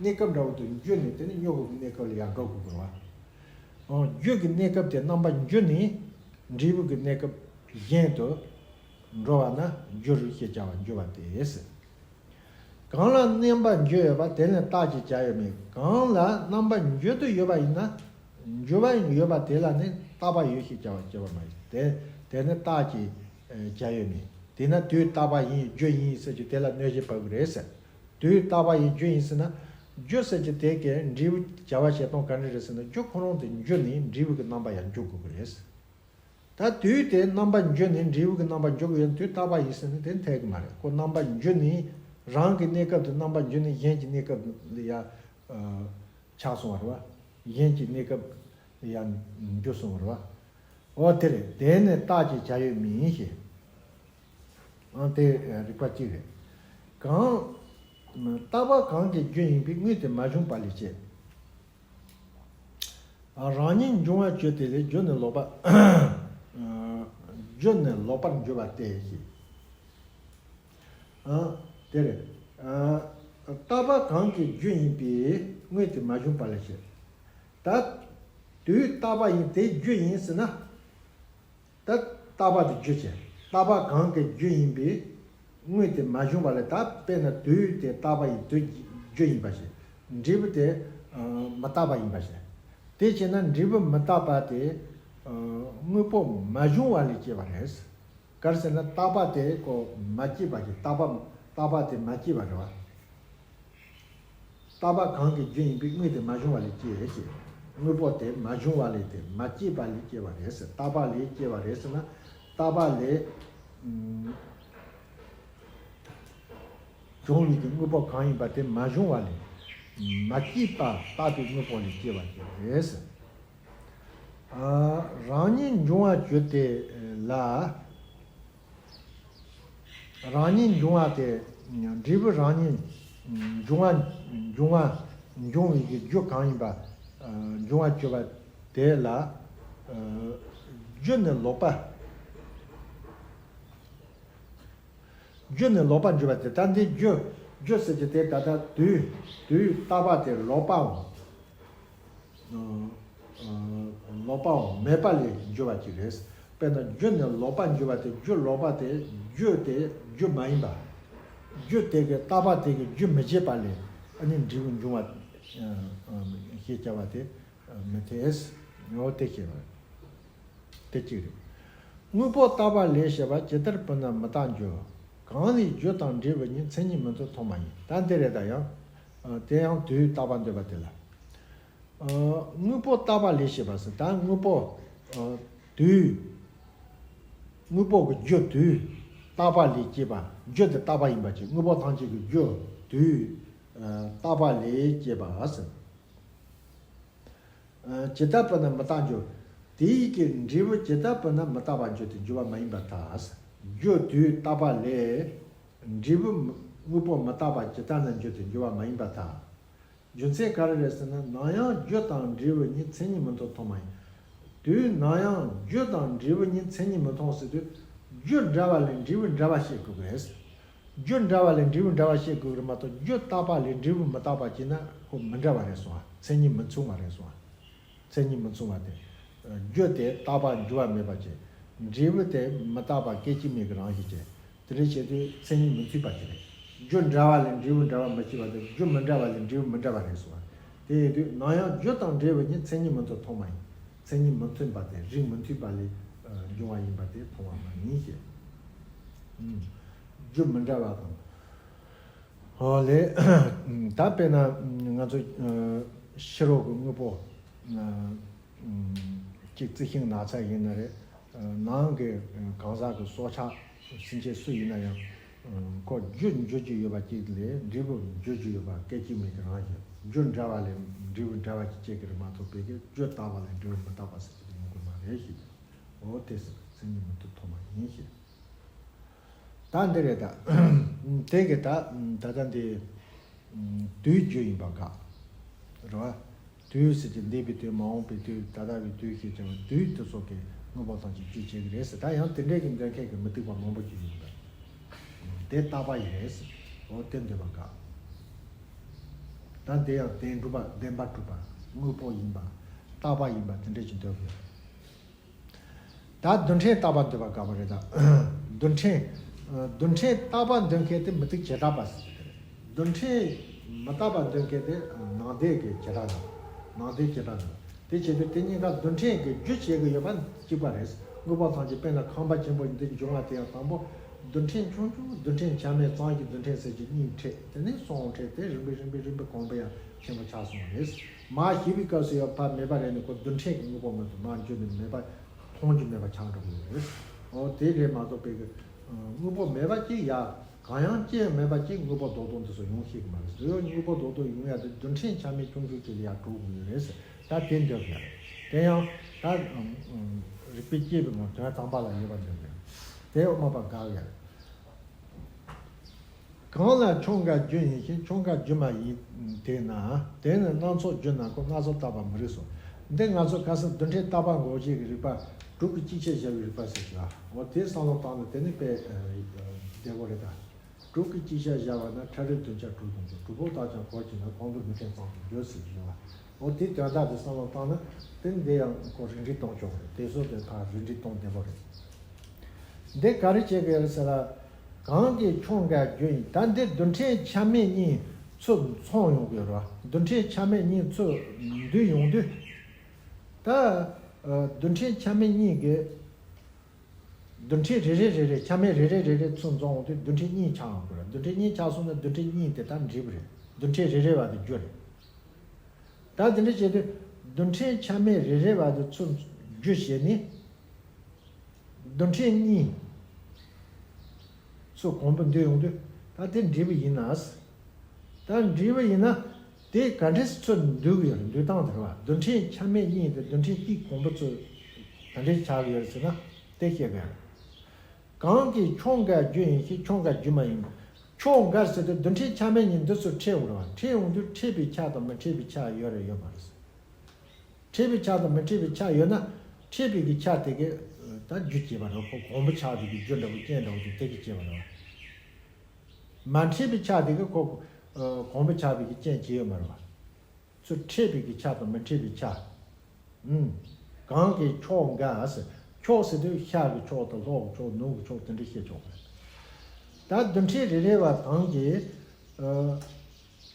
གནས་སྐབས་འདྲ་བོ་དུ་འགྱུར་ནས་དེ་ནི་སྨྱུ་གུ་གི་གནས་སྐབས་ལ་ཡར་འགྲོ་དགོས་དགོས་བ། རྒྱུ་གི་གནས་སྐབས་དེ་རྣམ་པར་འགྱུར་ནས་འབྲས་བུ་གི་གནས་སྐབས་གཞན་དུ་འགྲོ་བ་ན་རྒྱུ་རུ་ཞེས་བྱ་བ་འགྱུར་བ་སྟེ་ཟེར། གང་ལ་རྣམ་པར་འགྱུར་ཡོད་པ་དེ་ནི་རྟགས་ཀྱི་བྱ་ཡུལ་མིན། གང་ལ་རྣམ་པར་འགྱུར་དུ་ཡོད་པ་ཡིན་ན། འགྱུར་བ་ཡོད་པ་དེ་ལ་ནི་རྟག་པ་ཡོད་ཞེས་བྱ་བ་བྱེད་པ་མ་ཡིན། དེ་དེ་ནི་རྟགས་ཀྱི་ བྱ་ཡོད་མེད། དེས་ན་དུས་རྟག་པ་ཡིན་རྒྱུ་ཡིན་ཟེར་རྒྱུ་དེ་ལ་གནོད་བྱེད་བབས་ཀྱི་རེད་ཟེར། དུས་རྟག་པ་ཡིན་རྒྱུ་ཡིན་ཟེར་ན། རྒྱུ་ཟེར་རྒྱུ་དེ་གའི་འབྲས་བུ་བྱ་བ་བྱེད་སྟངས་ག་འདྲ་རེད་ཟེར་ན། རྒྱུ་ཁོ་རང་དེ་འགྱུར་ནས་འབྲས་བུ་གི་རྣམ་པ་ཡང་འགྱུར་དགོས་ཀྱི་རེད། ད་དུས་དེ་རྣམ་པ་འགྱུར་ནས་འབྲས་བུ་གི་རྣམ་པ་འགྱུར་གྱི་ཡོད་ན་དུས་རྟག་པ་ཡིན་ཟེར་ན་དེ་འཐད་ཀྱི་མ་རེད། ཁོ་རྣམ་པ་འགྱུར་ནས་རང་གི་གནས་སྐབས་དུ་རྣམ་པ་འགྱུར་ནས་གཞན་གྱི་གནས་སྐབས་ལ་ཡང་ཆགས་སོང་བ་རེད་བ། གཞན་གྱི་གནས་སྐབས་ལ་ཡང་འགྱུར་སོང་བ་རེད་བ། འོ་དེ་རེད། དེ་ནི་རྟགས་ཀྱི་བྱ་ཡོད་མིན་ཞེས། ཨང་དེ་རིགས་པ་གཅིག་རེད། གང་། རྟག་པ་གང་གི་རྒྱུ་ཡིན་པའི་དངོས་དེ་མ་བྱུང་བ་ལས་སྐྱེས། རང་ཉིད་འབྱུང་བ་བརྗོད་དེ་ལས་རྒྱུ་ནི་ལོག་པ། རྒྱུ་ནི་ལོག་པར་འགྱུར་བ་སྟེ་ཞེས། ཨང་དེ་རེད། རྟག་པ་གང་གི་རྒྱུ་ཡིན་པའི་དངོས་དེ་མ་བྱུང་བ་ལས་སྐྱེས། ད་དུས་རྟག་པ་ཡིན་དེ་རྒྱུ་ཡིན་ཟེར་ན། ད་རྟག་པ་དེ་རྒྱུ་བྱས། རྟག་པ་གང་གི་རྒྱུ་ཡིན་པའི་དངོས་དེ་མ་བྱུང་བ་ལས། ད་དཔེར་ན་དུས་དེ་རྟག་པ་ཡིན་དུས་རྒྱུ་ཡིན་པ་བཞིན། འབྲས་བུ་དེ་མི་རྟག་པ་ཡིན་པ་བཞིན། དེ་བྱས་ན་འབྲས་བུ་མི་རྟག་པ་དེ་དངོས་པོ་མ་བྱུང་བ་ལས་སྐྱེས་པ་རེད། ག་རེ་ཟེར་ན་རྟག་པ་དེ་ཀོ་མ་སྐྱེས་པ་ཞིག་རྟག་པ་རྟག་པ་དེ་མ་སྐྱེས་པ་རེད་བ། རྟག་པ་གང་གི་རྒྱུ་ཡིན་པའི་དངོས་དེ་མ་བྱུང་བ་ལས་སྐྱེས་ཞེས། དངོས་པོ་དེ་མ་བྱུང་བ་ལས་དེ་མ་སྐྱེས་པ་ལས་སྐྱེས་པ་རེད་ཟེར། རྟག་པ་ལས་སྐྱེས་པ་རེད་ཟེར་ན། རྟག་པ་ལས་བྱུང་བའི་གི་དངོས་པོ་གང་ཡིན་པ་དེ་མ་བྱུང་བ་ལས་མ་སྐྱེས་པ་རྟག་པའི་དངོས་པོ་ལས་སྐྱེས་པ་ཞིག་རེད་ཟེར། རང་ཉིད་འབྱུང་བ་བརྗོད་དེ་ལ། རང་ཉིད་འབྱུང་བ་དེ། འབྲས་བུ་རང་ཉིད་འབྱུང་བ་འབྱུང་བ་འབྱུང་བའི་གི་རྒྱུ་གང་ཡིན་པ། འབྱུང་བ་བརྗོད་པ་དེ་ལ། རྒྱུ་ནི་ལོག་པ། རྒྱུ་ནི་ལོག་པར་འགྱུར་བ་སྟེ། ད་འདི་རྒྱུ། རྒྱུ་ཟེར་རྒྱུ་དེ་ད་ལྟ་དུས་དུས་རྟག་པ་དེ་ལོག་པའམ། ལོག་པའམ་མེད་པ་ལས་འགྱུར་བ་ཅིག་རེད། དཔེར་ན་རྒྱུ་ནི་ལོག་པར་འགྱུར་བ་སྟེ། རྒྱུ་ལོག་པ་སྟེ། རྒྱུ་དེ་རྒྱུ་མ་ཡིན་པ། རྒྱུ་དེ་གི་རྟག་པ་དེ་གི་རྒྱུ་མི་བྱེད་པ་ལས་ཨ་ནི་འབྲས་བུ་འབྱུང་བ་ཞེས་བྱ་བ་དེ་མི་འཐད། འོ་དེ་ཤེས་པ། དེ་གཅིག་རེད། དངོས་པོ་རྟག་པ་ལས་ཞེས་པ་ཇི་ལྟར་བུད་ན་མི་རྟག་འགྱུར། གང་ལས་རྒྱུ་དང་འབྲས་བུ་ཉིད། མཚན་ཉིད་མི་མཐུན་མཐོང་བ་ཡིན། ད་འདི་རེད། ད་ཡང་། དེ་ཡང་དུས་རྟག་པ་འདོད་པ་དེ་ལ། དངོས་པོ་རྟག་པ་ལས་ཞེས་པ་ཟེར། ད་དངོས་པོ་དུས། དངོས་པོ་གི་རྒྱུ་དུས་རྟག་པ་ལས་སྐྱེས་པ། རྒྱུ་དེ་རྟག་པ་ཡིན་པ་ཅིག་དངོས་པོ་ཐམས་ཅད་ཀྱི་རྒྱུ་དུས་རྟག་པ་ལས་སྐྱེས་པ་ཟེར། ཇི་ལྟར་བུད་ན་མི་རྟག་འགྱུར། དེ་ཡི་གི་འབྲས་བུ་ཇི་ལྟར་བུད་ན་མི་རྟག་པར་འགྱུར་ཏེ་འགྱུར་བ་མ་ཡིན་པར་ཐལ། རྒྱུ་དུས་རྟག་པ་ལས། འབྲས་བུ་དངོས་པོ་མི་རྟག་པ་ཇི་ལྟར་ན་འགྱུར་ཏེ་འགྱུར་བ་མ་ཡིན་པར་ཐལ། རྒྱུ་མཚན་ག་རེ་རེད་ཟེར་ན། ནམ་ཡང་རྒྱུ་དང་འབྲས་བུ་ཉིད་མཚན་ཉིད་མི་མཐུན་མཐོང་བ་ཡིན། དུས་ནམ་ཡང་རྒྱུ་དང་འབྲས་བུ་ཉིད་མཚན་ཉིད་མི་མཐུན་ཟེར་དུས། རྒྱུ་འདྲ་བ་ལས་འབྲས་བུ་འདྲ་བ་བཤད་དགོས་ཀྱི་རེད། རྒྱུ་འདྲ་བ་ལས་འབྲས་བུ་འདྲ་བ་བཤད་དགོས་ཀྱི་རེད་མ་གཏོགས། རྒྱུ་རྟག་པ་ལས་འབྲས་བུ་མི་རྟག་པ་བྱས་ན་ཁོ་མི་འདྲ་བ་རེད་སོང་བ། མཚན་ཉིད་མི་མཚུངས་པ་རེད་སོང་བ། མཚན་ཉིད་མི་མཚུངས་པ་དེ། རྒྱུ་དེ་རྟག་པ་འགྱུར་བ་མེད་པ་བྱས། འབྲས་བུ་དེ་མི་རྟག་པ་སྐད་ཅིག་མའི་གི་རང་བཞིན་བྱས། དེ་འདྲ་བྱེད་དུས་མཚན་ཉིད་མི་མཚུངས་པ་དེ་རེད། རྒྱུ་འདྲ་བ་ལས་འབྲས་བུ་འདྲ་བ་མི་སྐྱེ་བ་དང་། རྒྱུ་མི་འདྲ་བ་ལས་འབྲས་བུ་མི་འདྲ་བ་རེད་སོང་བ། དེ་ཡིན་དུས་ནམ་ཡང་རྒྱུ་དང་འབྲས་བུ་ཉིད་མཚན་ཉིད་མི་མཐུན་མཐོང་བ་ཡིན། མཚན་ཉིད་མི་མཐུན་པ་དེ་རིགས་མི་མཐུན་པ་ལས་འབྱུང་བ་ཡིན་པ་དེ་མཐོང་བ་མ་ཡིན་ཞེས། རྒྱུ་མི་འདྲ་བ་དང་། ཨོ་ལེ། ད་དཔེར་ན་ང་ཚོ་ཕྱི་རོལ་གྱི་དངོས་པོ་གཅིག་རྩི་ཤིང་ནགས་ཚལ་ཡིན་ན་རེད། ནང་གི་གང་ཟག་གི་སྲོག་ཆགས་སེམས་ཅན་སུ་ཡིན་ན་ཡང་། ཁོ་རྒྱུ་འགྱུར་རྒྱུ་ཡོད་པ་གཅིག་ལས་འབྲས་བུ་འགྱུར་རྒྱུ་ཡོད་པ་སྐད་ཅིག་མའི་གི་རང་བཞིན། རྒྱུ་འདྲ་བ་ལས་འབྲས་བུ་འདྲ་བ་ཞིག་སྐྱེ་གི་རེད་མ་གཏོགས། བོད་ཀྱི་རྒྱུ་རྟག་པ་ལས་འབྲས་བུ་མི་རྟག་པ་ཟེར་གྱི་ཡོང་གི་མ་རེད་ཞེས། འོ་དེ་ཟེར་མཚན་ཉིད་མི་མཐུན་མཐོང་བ་ཡིན་ཞེས། ད་འདི་རེད་ད། དེ་གི་ད་ད་ལྟ་འདི་དུས་རྒྱུ་ཡིན་པ་དགག་རེད་བ། དུས་ཟེར་གྱི་འདས་པའི་དུས། མ་འོངས་པའི་དུས། ད་ལྟ་བའི་དུས་ཞེས་བྱ་བ་དུས་དེ་ཚོ་གི་དངོས་པོ་ཐམས་ཅད་རྒྱུ་བྱེད་ཀྱི་རེད་ཟེར། ད་ཡང་དེ་འདྲའི་གི་འདོད་མཁན་གི་མི་སྡིག་པ་མང་པོ་ཞིག་ཡོང་གི་རེད། དེ་རྟག་པ་ཡིན་རེད་ཟེར། འོ་དེ་འདོད་པ་དགག་ད་དེ་ཡང་བདེན་གྲུབ་པ། བདེན་པར་གྲུབ་པ། དངོས་པོ་ཡིན་པ། རྟག་པ་ཡིན་པ་དེ་འདྲ་ཞིག་འདོད་དགོས། ད་རྡུལ་ཕྲན་རྟག་པ་འདོད་པ་དགག་པ་རེད་ད། རྡུལ་ཕྲན། རྡུལ་ཕྲན་རྟག་པ་འདོད་མཁན་དེ་མུ་སྟེགས་བྱེ་བྲག་པ་ཟེར་གྱི་རེད། རྡུལ་ཕྲན་མི་རྟག་པ་འདོད་མཁན་དེ་ནང་བསྟན་གྱི་བྱེ་བྲག་ནང་། ནང་བསྟན་བྱེ་བྲག་ནང་། དེ་བྱེད་དུས་དེ་གཉིས་ཀ་རྡུལ་ཕྲན་གྱི་རྒྱུ་བྱེད་ཀྱི་ཡོད་པ་གཅིག་པ་རེད། དངོས་པོ་ཐམས་ཅད་དཔེར་ན་ཁང་པ་ཆེན་པོ་འདི་འབྱུང་བ་དེ་ཡང་དང་པོ་རྡུལ་ཕྲན་ཆུང་ཆུང་། རྡུལ་ཕྲན་ཆ་མེད་གཙང་གི་རྡུལ་ཕྲན་ཟེར་གྱི་གཉིས་འཕྲད། དེ་ནས་གསུམ་འཕྲད་དེ་རིམ་པས་རིམ་པས་རིམ་པས་གོང་བུ་ཡང་ཆེན་པོ་ཆགས་སོང་བ་རེད། མར་ཞིག་པའི་སྐབས་སུ་ཡང་ཕར་མེད་པ་རེད་ནས་ཁོ་རྡུལ་ཕྲན་གྱི་དངོས་པོ་མ་གཏོགས་མར་འགྱུར་ནས་མེད་པ། མཐོང་རྒྱུ་མེད་པ་ཆགས་འགྲོ་གི་ཡོད་རེད། འོ་དེ་རེད་མ་གཏོགས་པའི་གི་དངོས་པོ་མེད་པ་ཅིག་ཡ། གང་ཡང་ཅི་ཡང་མེད་པ་ཅིག་དངོས་པོ་རྡོག་རྡོག་འདི་ཚོ་ཡོང་ཤེས་ཀྱི་མ་རེད། དེ་ཡང་དངོས་པོ་རྡོག་རྡོག་ཡོང་ཡ་དེ་རྡུལ་ཕྲན་ཆ་མེད་ཆུང་ཆུང་ཅིག་ལ་ཡ་གྲུབ་དགོས་ཡོད་རེད་ཟེར། ད་དེ་འདོད་ཀྱི་རེད། དེ་ཡང་ད་རིགས་པས་དཔྱད་པའི་ངོར་དོན་དམ་པ་ལ་ཡོད་པ་འདོད་ཀྱི་རེད། དེ་ཡང་མ་པ་དགག་ཡ་རེད། གང་ལ་ཆོས་འགའ་རྒྱུ་ཡིན་ཞིང་ཆོས་འགའ་རྒྱུ་མ་ཡིན་དེས་ན། དེ་ནི་སྣ་ཚོགས་རྒྱུ་ན་ཀོ། སྣ་ཚོགས་བརྟག་པ་མི་རིགས་སོ། འདི་ང་ཚོ་ཁ་སང་རྡུལ་ཕྲན་བརྟག་པ་འགོག་བྱེད་ཀྱི་རིགས་པ་དྲུག་གི་ཅིག་ཤོས་བཞག་པའི་རིགས་པ་ཟེར་གྱི་ཡོད། འོ་དེ་བསམ་བློ་བཏང་ན་དེ་ནི་དཔེ་བདེ་པོ་རེད་ད། དྲུག་གི་ཅིག་ཤོས་བཞག་པ་ན་ཕྲ་རགས་བདུན་ཆ་དྲུག་དང་པོ་དྲུག་པོ་དག་ཀྱང་གོ་བྱས་ན་གོང་བུ་རྡུལ་ཕྲན་ཙམ་དུ་འགྱུར་ཟེར་གྱི་ཡོད། འོ་དེ་དོན་དག་དེ་བསམ་བློ་བཏང་ན་དེ་འདི་ཡང་ཁོ་རིགས་འགྲེ་གཏོང་ཆོག་རེད། དེ་ཚོ་དེ་ཕར་རིགས་འགྲེ་གཏོང་བདེ་པོ་རེད། འདི་ག་རེ་བྱེད་ཀྱི་ཡོད་ཟེར་ལ། གང་གིས་ཆོས་འགའ་རྒྱུ་ཡིན། ད་འདི་རྡུལ་ཕྲན་ཆ་མེད་གཉིས་ཚུར་མཚོན་ཡོང་གི་ཡོད་རེད་བ། རྡུལ་ཕྲན་ཆ་མེད་གཉིས་ཚུར་འདུས་ཡོང་དུས། ད་ཨ་རྡུལ་ཕྲན་ཆ་མེད་གཉིས་ཀྱི་རྡུལ་ཕྲན་རེ་རེ་རེ་རེ་ཆ་མེད་རེ་རེ་རེ་རེ་ཚུར་འཛོམས་ཡོང་དུས་རྡུལ་ཕྲན་གཉིས་ཆགས་ཡོང་གི་རེད། རྡུལ་ཕྲན་གཉིས་ཆགས་སོང་ན་རྡུལ་ཕྲན་གཉིས་དེ་དག་འབྲིང་པོ་རེད། རྡུལ་ཕྲན་རེ་རེ་བ་དེ་རྒྱུ་རེད། ད་དེ་འདྲ་བྱས་དུས་རྡུལ་ཕྲན་ཆ་མེད་རེ་རེ་བ་དེ་ཚུར་རྒྱུ་བྱས་ནས། རྡུལ་ཕྲན་གཉིས་ཚུར་གོང་བུ་འདུས་ཡོང་དུས་ད་དེ་འབྲས་བུ་ཡིན་ན། ད་འབྲས་བུ་ཡིན་ན་དེ་ག་འདྲས་ཚུར་འདུས་ཡོད། འདུས་སྟངས་དེ་རེད་བ། རྡུལ་ཕྲན་ཆ་མེད་གཉིས་དེ་རྡུལ་ཕྲན་གཅིག་གོང་བུ་ཚུར་ག་འདྲས་ཆགས་ཡོད་ཟེར་ན་དེ་བཤད་དགོས། གང་གིས་ཆོས་འགའ་རྒྱུ་ཡིན་ཞིང་ཆོས་འགའ་རྒྱུ་མ་ཡིན། ཆོས་འགའ་ཟེར་དུས་རྡུལ་ཕྲན་ཆ་མེད་གཉིས་འདི་ཚུར་འཕྲད་ཡོང་རེད་བ། འཕྲད་ཡོང་དུས་འཕྲད་པའི་ཆ་དང་མི་འཕྲད་པའི་ཆ་ཡོད་རེད་ཡོད་མ་རེད། འཕྲད་པའི་ཆ་དང་མི་འཕྲད་པའི་ཆ་ཡོད་ན། འཕྲད་པའི་གི་ཆ་དེ་གི་ད་རྒྱུ་བྱེད་པ་རེད། ཁོ་གོང་བུ་ཆགས་པའི་གི་རྒྱུ་འདྲ་བོ་རྐྱེན་འདྲ་བོ་དེ་དེ་གི་བྱེད་པ་རེད་བ། མ་འཕྲད་པའི་ཆ་དེ་གི་ཁོ་གོང་བུ་ཆགས་པའི་གི་རྐྱེན་བྱེད་ཡོད་མ་རེད་བ། ཚུར་འཕྲད་པའི་གི་ཆ་དང་མི་འཕྲད་པའི་ཆ། ཨུམ། གང་གིས་ཕྱོགས་འགའ་ཟེར། ཕྱོགས་ཟེར་དུས་ཤར་གྱི་ཕྱོགས་དང་ལྷོ་གི་ཕྱོགས་ནུབ་ཀྱི་ཕྱོགས་དེ་འདྲ་བཤད་ཆོག་གི་རེད། ད་རྡུལ་ཕྲན་རེ་རེ་བ་གང་གིས་ཨ་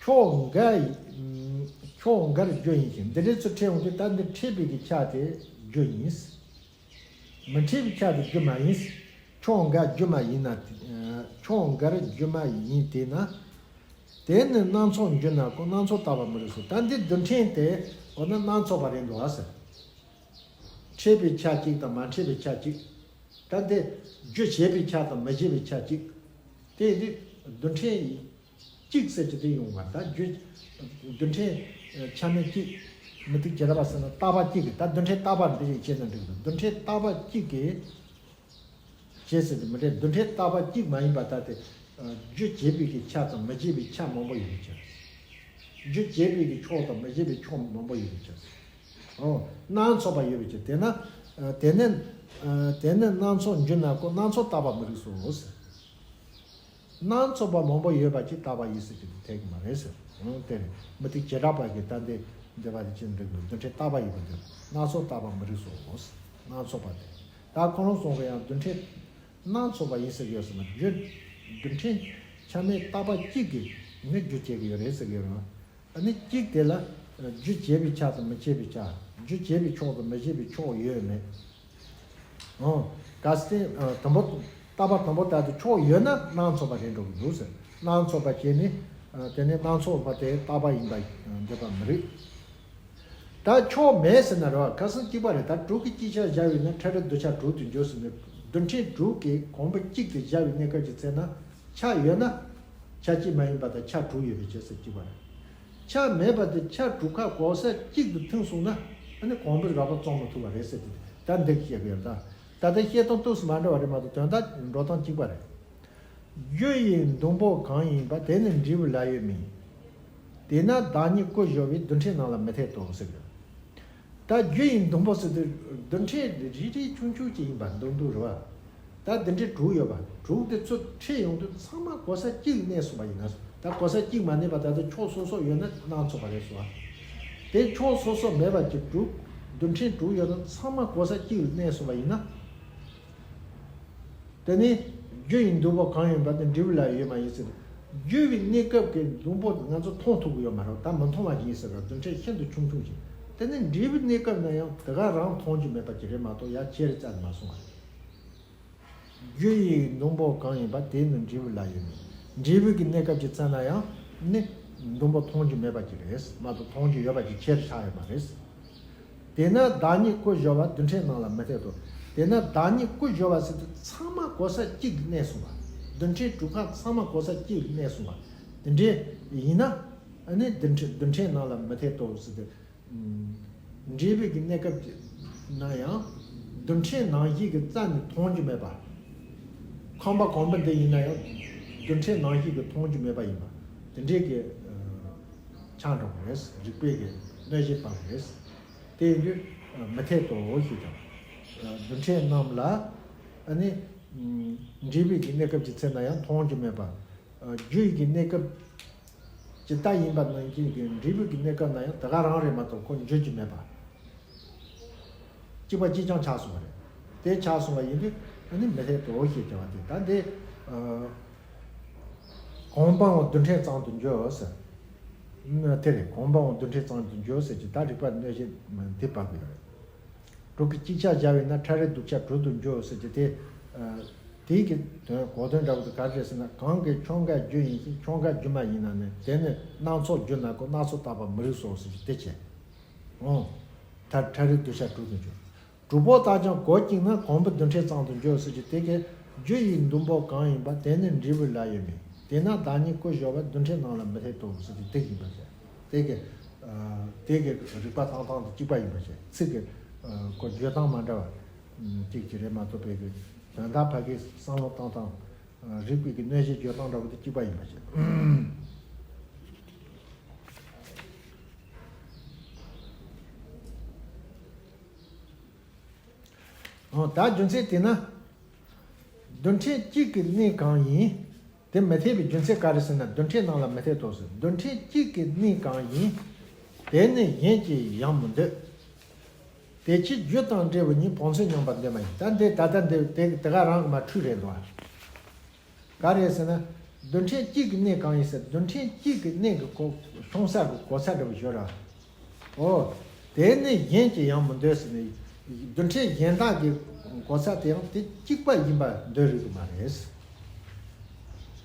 ཕྱོགས་འགའ་ཡི་ཨུམ་ཕྱོགས་འགའ་རྒྱུ་ཡིན་ཞིང་། འདི་འདྲའི་ཚུར་འཕྲད་ཡོང་དུས་ད་འདི་འཕྲད་པའི་གི་ཆ་དེ་རྒྱུ་ཡིན། མི་འཕྲད་པའི་ཆ་དེ་རྒྱུ་མ་ཡིན། ཕྱོགས་འགའ་རྒྱུ་མ་ཡིན་ན། ཨ་ཕྱོགས་འགའ་རྒྱུ་མ་ཡིན་དེས་ན། དེ་ནི་སྣ་ཚོགས་འགྱུར་ན་ཀོ། སྣ་ཚོགས་བརྟག་པ་མི་རིགས་སོ། ད་འདི་རྡུལ་ཕྲན་དེ་འོ་ན་སྣ་ཚོགས་པ་རེད་འདུག་ཨ་ཟེར། འཕྲད་པའི་ཆ་གཅིག་དང་མ་འཕྲད་པའི་ཆ་གཅིག་ད་འདི་རྒྱུ་བྱེད་པའི་ཆ་དང་མི་བྱེད་པའི་ཆ་གཅིག་དེ་འདི་རྡུལ་ཕྲན་གཅིག་ཟེར་གྱི་དེ་ཡོང་བ། ད་རྒྱུ་རྡུལ་ཕྲན་ཆ་མེད་གཅིག་མུ་སྟེགས་བྱེ་བྲག་པ་ཟེར་ན་བརྟག་པ་གཅིག་གིས། ད་རྡུལ་ཕྲན་བརྟག་པ་འདི་ཞིག་བྱས་ན་འགྲིག་གི་འདུག་རྡུལ་ཕྲན་བརྟག་པ་གཅིག་གིས། བྱས་ཟེར་དུས་མི་འདྲ། རྡུལ་ཕྲན་བརྟག་པ་གཅིག་མ་ཡིན་པ་ལྟར་ཏེ། རྒྱུ་བྱེད་པའི་གི་ཆ་དང་མི་བྱེད་པའི་ཆ་མང་པོ་ཡོད་པའི་ཕྱིར། རྒྱུ་བྱེད་པའི་གི་ཕྱོགས་དང་མི་བྱེད་པའི་ཕྱོགས་མང་པོ་ཡོད་པའི་ཕྱིར། འོ། སྣ་ཚོགས་པ་ཡོད་པའི་ཕྱིར། དེས་ན། དེ་ནི། དེ་ནི་སྣ་ཚོགས་འགྱུར་ན་ཀོ། སྣ་ཚོགས་བརྟག་པ་མི་རིགས་སོ། སྣ་ཚོགས་པ་མང་པོ་ཡོད་པ་ཅིག་བརྟག་པ་ཡིན་ཟེར་གྱི་དེ་འཐད་ཀྱི་མ་རེད་ཟེར། འོ་དེ་རེད། མུ་སྟེགས་བྱེ་བྲག་པ་གི་ད་འདི་འདོད་པ་དེ་ཅི་འགྲིག་འདུག་རྡུལ་ཕྲན་བརྟག་པ་ཡིན་པ་འདི་སྣ་ཚོགས་བརྟག་པ་མི་རིགས་སོ། སྣ་ཚོགས་པ་དེ། ད་ཁོ་རང་གསུང་གི་ཡང་རྡུལ་ཕྲན་སྣ་ཚོགས་པ་ཡིན་ཟེར་གྱི་ཡོད་ཟེར་ན། རྒྱུ་རྡུལ་ཕྲན་ཆ་མེད་བརྟག་པ་གཅིག་གིས་ནི་རྒྱུ་བྱེད་ཀྱི་ཡོད་རེད་ཟེར་གྱི་ཡོད་རེད། ཨ་ནི་གཅིག་དེ་ལ་རྒྱུ་བྱེད་པའི་ཆ་དང་མི་བྱེད་པའི་ཆ། རྒྱུ་བྱེད་པའི་ཕྱོགས་དང་མི་བྱེད་པའི་ཕྱོགས་ཡོད་མེད། འོ། གལ་སྲིད་ཨ་དང་པོ་བརྟག་པ་དང་པོ་ལྟར་དུ་ཕྱོགས་ཡོད་ན་སྣ་ཚོགས་པ་རེད་འགྲོ་གི་འདུག་ཟེར། སྣ་ཚོགས་པ་བྱས་ནས་ཨ་དེ་ནས་སྣ་ཚོགས་པ་དེ་བརྟག་པ་ཡིན་པ་འདོད་པ་མི་རིགས། ད་ཕྱོགས་མེད་ཟེར་ན་རེད་བ། ཁ་སང་གཅིག་པ་རེད། ད་དྲུག་གི་གཅིག་ཆ་བཞག་ཡོད་ན་ཕྲ་རགས་རྡུལ་ཆ་དྲུག་ཏུ་འགྱུར་ཟེར་ནས། རྡུལ་ཕྲན་དྲུག་གི་གོང་བུ་གཅིག་ཏུ་བཞག་པའི་གནས་སྐབས་ཀྱི་ཚེ་ན་ཆ་ཡོད་ན་ཆ་གཅིག་མ་ཡིན་པ་དང་ཆ་དྲུག་ཡོད་པའི་ཕྱིར་ཟེར་གཅིག་པ་རེད། ཆ་མེད་པ་དེ་ཆ་དྲུག་ཁ་གོ་ས་གཅིག་ཏུ་ཐིམ་སོང་ན་ཨ་ནི་གོང་བུ་རགས་པ་རྩོམ་མི་ཐུབ་པ་རེད་ཟེར་ཏེ་ད་འདི་བཤད་གི་ཡོད། ད་ད་ལྟ་བཤད་སྟངས་ཏོག་ཙམ་མ་འདྲ་བ་རེད་མ་གཏོགས་དོན་དག་འགྲོ་སྟངས་གཅིག་པ་རེད། རྒྱུ་ཡི་འདུན་པོ་གང་ཡིན་པ། དེ་ནི་འབྲས་བུ་ལ་ཡོད་མིན། དེས་ན་བདག་ཉིད་ཀུན་སྦྱོར་བའི། རྡུལ་ཕྲན་རྣམས་ལ་མི་འཐད་དོ་ཟེར་གི། ད་རྒྱུ་ཡི་འདུན་པོ་ཟེར་དུས་རྡུལ་ཕྲན་རིལ་རིལ་ཆུང་ཆུང་ཅིག་ཡིན་པ་འདུག་འདུག་རེད་བ། ད་འདི་འདྲའི་དྲུག་ཡོད་པ། དྲུག་དེ་ཚུར་འཕྲད་ཡོང་དུས་ཚང་མ་གོ་ས་གཅིག་ལ་གནས་སོང་བ་ཡིན་ན། ད་གོ་ས་གཅིག་མ་གནས་པ་ད་ལྟ་ཕྱོགས་སོ་སོ་ཡོད་ན་སྣ་ཚོགས་པ་རེད་སོ། དེ་ཕྱོགས་སོ་སོ་མེད་པ་ཀྱི་དྲུག་རྡུལ་ཕྲན་དྲུག་ཡོད་ན་ཚང་མ་གོ་ས་གཅིག་ལ་གནས་སོང་བ་ཡིན་ན། དེ་ནི་རྒྱུ་ཡི་འདུན་པ་གང་ཡིན་པ་དེ་འབྲས་བུ་ལ་ཡོད་མ་ཡིན་ཟེར། རྒྱུ་བའི་གནས་སྐབས་ཀྱི་འདུན་པོ་ང་ཚོ་མཐོང་ཐུབ་ཀྱི་ཡོད་མ་རེད། ད་མི་མཐོང་བ་ཞིག་ཡིན་ཟེར་བ། རྡུལ་ཕྲན་ཤིན་ཏུ་ཆུང་ཆུང་ཞིག་དེ་ནི་འབྲས་བུའི་གནས་སྐབས་ན་ཡང་དེ་ག་རང་མཐོང་རྒྱུ་མེད་པ་ཅིག་རེད་མ་གཏོགས་ཡར་ཁྱེར་རྩ་ནས་མ་སོང་བ་རེད། རྒྱུ་ཡི་སྡོང་པོ་གང་ཡིན་པ་དེ་ནི་འབྲས་བུ་ལ་ཡོད་མིན། འབྲས་བུ་གི་གནས་སྐབས་ཀྱི་ཚེ་ན་ཡང་ནི་སྡོང་པོ་མཐོང་རྒྱུ་མེད་པ་ཅིག་རེད་མ་གཏོགས་མཐོང་རྒྱུ་ཡོད་པ་ཅིག་ཁྱེར་ཆགས་ཡོད་མ་རེད། དེས་ན་བདག་ཉིད་སྐུ་གཞོལ་བ་རྡུལ་ཕྲན་རྣམས་ལ་མི་འཐད་དོ། དེས་ན་བདག་ཉིད་སྐུ་གཞོལ་བ་ཟེར་དུས་ཚང་མ་གོ་ས་གཅིག་གི་གནས་སོང་བ། རྡུལ་ཕྲན་དྲུག་ཁག་ཚང་མ་གོ་ས་གཅིག་གི་གནས་སོང་བ། དེ་འདྲས་ཡིན་ན་ཨ་ནི་རྡུལ་ཕྲན་རྡུལ་ཕྲན་རྣམས་ལ་མི་འཐད་དོ་ཟེར་དུས། འབྲས་བུ་གི་གནས་སྐབས་ན་ཡང་རྡུལ་ཕྲན་རྣམ་ཤེས་ཀྱི་རྩ་ནས་མཐོང་རྒྱུ་མེད་པ། ཁམས་པ་གང་པོ་འདི་ཡིན་ན་ཡང་རྡུལ་ཕྲན་རྣམ་ཤེས་ཀྱིས་མཐོང་རྒྱུ་མེད་པ་ཡིན་པ། དེ་འདྲས་ཀྱི་ཆགས་འགྲོ་གི་རེད། རིགས་པས་ཀྱི་གནོད་བྱེད་སྤང་གི་རེད། དེ་ཡིན་དུས་མི་འཐད་དོ་ཞེས་ཀྱང་། རྡུལ་ཕྲན་རྣམས་ལ་ཨ་ནི་འབྲས་བུ་གི་གནས་སྐབས་ཀྱི་ཚེ་ན་ཡང་མཐོང་རྒྱུ་མེད་པ། རྒྱུ་ཡི་གི་གནས་སྐབས་ཇི་ལྟ་ཡིན་པ་ནང་བཞིན་གྱི་འབྲས་བུ་གི་གནས་སྐབས་ན་ཡང་དེ་ག་རང་རེད་མ་གཏོགས་ཁོ་འགྱུར་རྒྱུ་མེད་པ། གཅིག་པ་གཅིག་རྐྱང་ཆགས་སོང་བ་རེད། དེ་ཆགས་སོང་བ་ཡིན་དུས་ཨ་ནི་མི་འཐད་དོ་ཞེས་བྱ་བ་དེ་ད་འདི། གང་སྤངས་པ་རྡུལ་ཕྲན་ཙམ་དུ་འགྱུར་ཟེར། དེ་རེད། གང་སྤངས་པ་རྡུལ་ཕྲན་ཙམ་དུ་འགྱུར་ཟེར་གྱི་ད་རིགས་པ་གནོད་བྱེད་འདི་སྤང་དགོས་རེད། དྲུག་གི་གཅིག་ཆར་སྦྱར་བས་ན་ཕྲ་རབ་རྡུལ་ཆ་དྲུག་ཏུ་འགྱུར་ཟེར་གྱི་དེ། དེའི་གི་དོན་གོ་དོན་འདྲ་བོ་དེ་ག་རེ་རེད་ཟེར་ན། གང་གི་ཆོམ་རྐན་རྒྱུ་ཡིན་ཞིང་ཆོམ་རྐན་རྒྱུ་མ་ཡིན་ན་ནི་དེ་ནི་སྣ་ཚོགས་རྒྱུ་ན་ཀོ་སྣ་ཚོགས་བཏགས་པ་མི་རིགས་སོ་ཟེར་གྱི་དེ་བྱས། འོང་། ད་ཕྲ་རབ་རྡུལ་ཆ་དྲུག་ཏུ་འགྱུར། དྲུག་པོ་དག་ཀྱང་གོ་གཅིག་ན་གང་པོ་རྡུལ་ཕྲན་ཙམ་དུ་འགྱུར་ཟེར་གྱི་དེ་གའི་རྒྱུ་ཡི་སྡོང་པོ་གང་ཡིན་པ་དེ་ནི་འབྲས་བུ་ལ་ཡོད་མིན། དེས་ན་བདག་ཉིད་སྐུ་གཞོལ་བ་རྡུལ་ཕྲན་རྣམས་ལ་མི་འཐད་དོ་ཟེར་གྱི་དེ་ཡིན་པ་བྱས། དེ་གའི་དེ་གའི་རིགས་པ་ཐང་ཐང་དུ་གཅིག་པ་ཡིན་པ་བྱས། ཚིག་གི་གོ་བརྗོད་སྟངས་མ་འདྲ་བ་གཅིག་གཅིག་རེད་མ་གཏོགས་པའི་གི་དོན་དག་ཕ་གིའི་བསམ་བློ་བཏང་སྟངས། རིགས་པའི་གི་གནོད་བྱེད་བརྗོད་སྟངས་འདྲ་བོ་དེ་གཅིག་པ་ཡིན་པ་བྱས། ཨོ་ད་རྒྱུ་མཚན་དེས་ན། རྡུལ་ཕྲན་གཅིག་གི་གནས་གང་ཡིན། དེ་མི་འཐད་པའི་རྒྱུ་མཚན་ག་རེ་ཟེར་ན། རྡུལ་ཕྲན་རྣམས་ལ་མི་འཐད་དོ་ཟེར། རྡུལ་ཕྲན་གཅིག་གི་གནས་གང་ཡིན། དེ་ནི་གཞན་གྱིས་ཡང་མི་འདོད། དེ་ཕྱིར་རྒྱུ་དང་འབྲས་བུ་གཉིས། བོངས་ཚོད་མཉམ་པར་འདོད་མ་ཡིན། ད་འདི་ད་ལྟ་འདི་དེ་དེ་ག་རང་གི་མ་འཁྲུལ་རེད་འདུག་ཨ། ག་རེ་ཟེར་ན། རྡུལ་ཕྲན་གཅིག་གི་གནས་གང་ཡིན་ཟེར། རྡུལ་ཕྲན་གཅིག་གི་གནས་ཀྱི་གོ་ཤོང་ས་གི་གོ་ས་འདྲ་བོ་ཡོད་ར། ཨོ། དེ་ནི་གཞན་གྱིས་ཡང་མི་འདོད་ཟེར་ནས། རྡུལ་ཕྲན་གཞན་དག་གི་གོ་ས་དེ་ཡང་དེ་གཅིག་པ་ཡིན་པ་འདོད་རིགས་མ་རེད།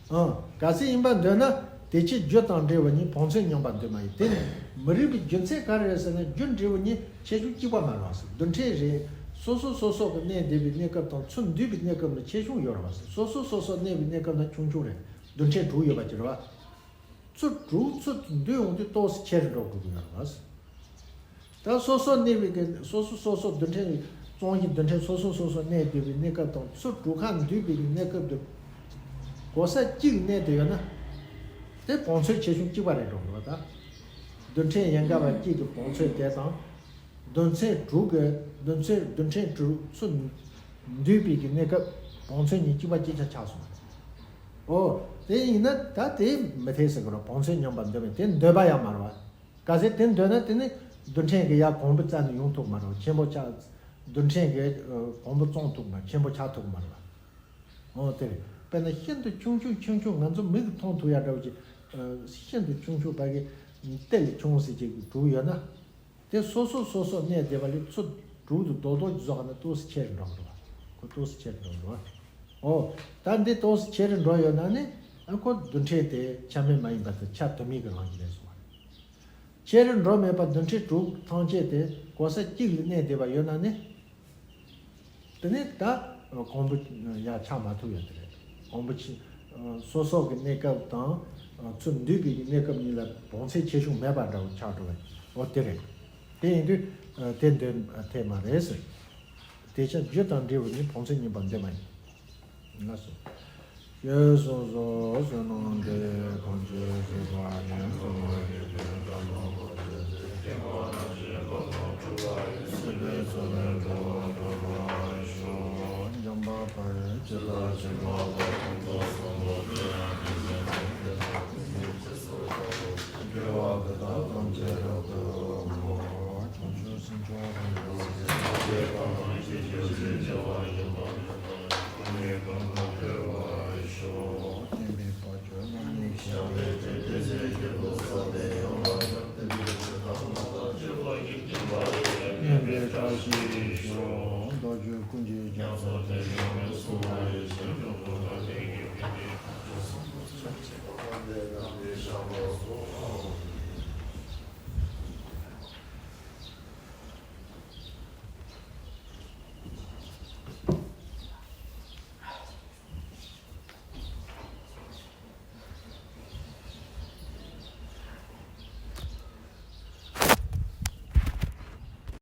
ཨང་། གལ་སྲིད་ཡིན་པ་འདོད་ན་དེ་ཕྱིར་རྒྱུ་དང་འབྲས་བུ་གཉིས། བོངས་ཚོད་མཉམ་པར་འདོད་མ་ཡིན། དེ་ནི་མི་རིགས་པའི་རྒྱུ་མཚན་ག་རེ་རེད་ཟེར་ན། རྒྱུ་འབྲས་བུ་གཉིས་ཁྱད་ཆོས་གཅིག་པ་མ་རེད་ཟེར། རྡུལ་ཕྲན་རེད། སོ་སོ་སོ་སོ་གི་གནས་འདོད་པའི་གནས་སྐབས་དང་ཚུར་འདུས་པའི་གནས་སྐབས་ལ་ཁྱད་ཆོས་ཡོད་རེད་བ་ཟེར། སོ་སོ་སོ་སོ་གནས་པའི་གནས་སྐབས་ན་ཆུང་ཆུང་རེད། རྡུལ་ཕྲན་དྲུག་ཡོད་པ་ཅིག་རེད་བ། ཚུར་དྲུག་ཚུར་འདུས་ཡོང་དུས་ཏོག་ཙམ་ཆེ་རུ་འགྲོ་དགོས་ཀྱི་ཡོད་རེད་བ། ད་སོ་སོ་གནས་པའི་གི་སོ་སོ་སོ་སོ་རྡུལ་ཕྲན་གྱི་ཙོང་གི་རྡུལ་ཕྲན་སོ་སོ་སོ་སོ་གནས་འདུས་པའི་གནས་སྐབས་དང་ཚུར་དྲུག་ཁ་འདུས་པའི་གི་གནས་སྐབས་དུ་གོ་ས་གཅིག་གནས་དུ་ཡོད་ན། དེ་བོངས་ཚོད་ཆེ་ཆུང་གཅིག་པ་རེད་འགྲོ་དགོས་པ། ད་རྡུལ་ཕྲན་ཡན་གར་བ་གཅིག་གི་བོངས་ཚོད་དེ་དང་། རྡུལ་ཚོན་དྲུག་གི་རྡུལ་ཚོན་རྡུལ་ཕྲན་དྲུག་ཚུར་འདུས་པའི་གི་གནས་སྐབས་བོངས་ཚོད་གཉིས་གཅིག་པ་གཅིག་ཆ་ཆགས་སོང་། ཨོ། དེ་ཡིན་ན་ད་དེ་མི་འཐད་ཟེར་གི་རེད། བོངས་ཚོད་མཉམ་པར་འདོད་མེད་དེ་འདོད་པ་ཡང་མ་རེད་བ། གལ་སྲིད་དེ་འདོད་ན་དེ་ནི་རྡུལ་ཕྲན་གྱི་ཡར་གོང་བུ་རྩ་ནས་ཡོང་ཐུབ་མ་རེད། ཆེན་པོ་ཆགས། རྡུལ་ཕྲན་གྱི་གོང་བུ་བཙོང་ཐུབ་མ། ཆེན་པོ་ཆགས་ཐུབ་མ་རེད། འོ་དེ་རེད། དཔེར་ན་ཤིན་ཏུ་ཆུང་ཆུང་ཆུང་ཆུང་ང་ཚོ་མིག་གིས་མཐོང་ཐུབ་ཡ་འདྲ་བོ་ཅིག་ཤིན་ཏུ་ཆུང་ཆུང་ཕ་གི་ཏེ་ལས་ཆུང་ཟེར་ཅིག་གི་དྲུག་ཡོད་ན། དེ་སོ་སོ་སོ་སོ་གནས་བསྡད་པ་ལས་ཚུར་དྲུག་ཏུ་རྡོག་རྡོག་ཅིག་བཟོ་ག་ན་ཏོག་ཙམ་ཆེ་རུ་འགྲོ་གི་རེད་བ། ཁོ་ཏོག་ཙམ་ཆེ་རུ་འགྲོ་གི་རེད་བ། འོ། ད་འདི་ཏོག་ཙམ་ཆེ་རུ་འགྲོ་ཡོད་ན་ནི་ཨ་ཁོ་རྡུལ་ཕྲན་དེ་ཆ་མེད་མ་ཡིན་པ་དེ་ཆ་དུ་མའི་གི་རང་བཞིན་རེད་སོང་བ་རེད། ཆེ་རུ་འགྲོ་མེད་པ་རྡུལ་ཕྲན་དྲུག་ཐམས་ཅད་དེ་གོ་ས་གཅིག་ལ་གནས་བསྡད་པ་ཡོད་ན་ནི། དེ་ནི་ད་གོང་བུ་ཡར་ཆགས་མ་ཐུབ་ཡོད་དེ་རེད། གོང་བུ་ཆེ། སོ་སོ་གི་གནས་སྐབས་དང་ཚུར་འདུས་པའི་གནས་སྐབས་གཉིས་ལ་བོངས་ཚད་ཆེ་ཆུང་མེད་པ་འདྲ་བོ་ཆགས་འགྲོ་བས། འོ་དེ་རེད། དེ་ཡིན་དུས་དེ་འདོད་འཐད་མ་རེད་ཟེར། དེ་ཆ་རྒྱུ་དང་འབྲས་བུ་གཉིས། བོངས་ཚད་མཉམ་པར་འདོད་མ་ཡིན། ལགས་སོ། ཞེས་གསུངས་སོ། བསོད་ནམས་འདི་ཡིས་ཐམས་ཅད་གཟིགས་པ་ཉིད། གསུངས་པ་ཉིད་ཀྱིས་བདག་ཉིད་ཀུན་གྱི་སེམས་དཔའ་རྣམས་ཀྱི་སྐལ་བཟང་འཁྲུལ་པ་ཡི་སྲིད་པའི་མཚོ་ལས་འགྲོ་བ་སྒྲོལ་བར་ཤོག། འཇམ་དཔལ་དཔལ་ཇི་ལྟར་ཁྱབ་པ་དཔག་ཏུ་མེད་པ་གསུངས་པ་དེ་ཡང་དེ་བཞིན་ཏེ། དེ་ལྟར་ཁྱབ་པ་དེ་དག་ཐམས་ཅད་རབ་ཏུ་བསྔོ། བྱང་ཆུབ་སེམས་མཆོག་རབ་ཏུ་བསྔོ། ཐམས་ཅད་དང་ཐམས་ཅད་ཀྱི་རྗེས་སུ་སྐྱེ་བ་ཡིན་པ་མེད་པར། ཀུན་ནས་གང་དག་བདེ་བར་ཤོག། སྟོན་པའི་བར་ཆད་རྣམས་ནི་ཞི་བྱ་བའི་ཕྱིར། བདེ་གསལ་གྱི་རྡོ་ས་དེ་ཡང་དག་ཀྱང་བསྟན་པའི་ཕྱིར། ཐ་མ་དང་བཅས་པ་ཡི་བསྟན་པ་ བཀྲ་ཤིས་ཤོག་རྡོ་རྗེ་ཀུན་གྱི་རྒྱ་མཚོ་དེ་ཡོངས་སུ་བསྔོ་བའི་ཞིང་ཁམས་སུ་བདག་བསྟན་གྱི་ཕན་བདེའི་ཐབས་ཤེས་གསུམ་པོ་ཚུལ་ཁྲིམས་ཆེན་པོ་དང་ལྡན་གྱི་ཕན་བདེའི་ཞབས་ལ་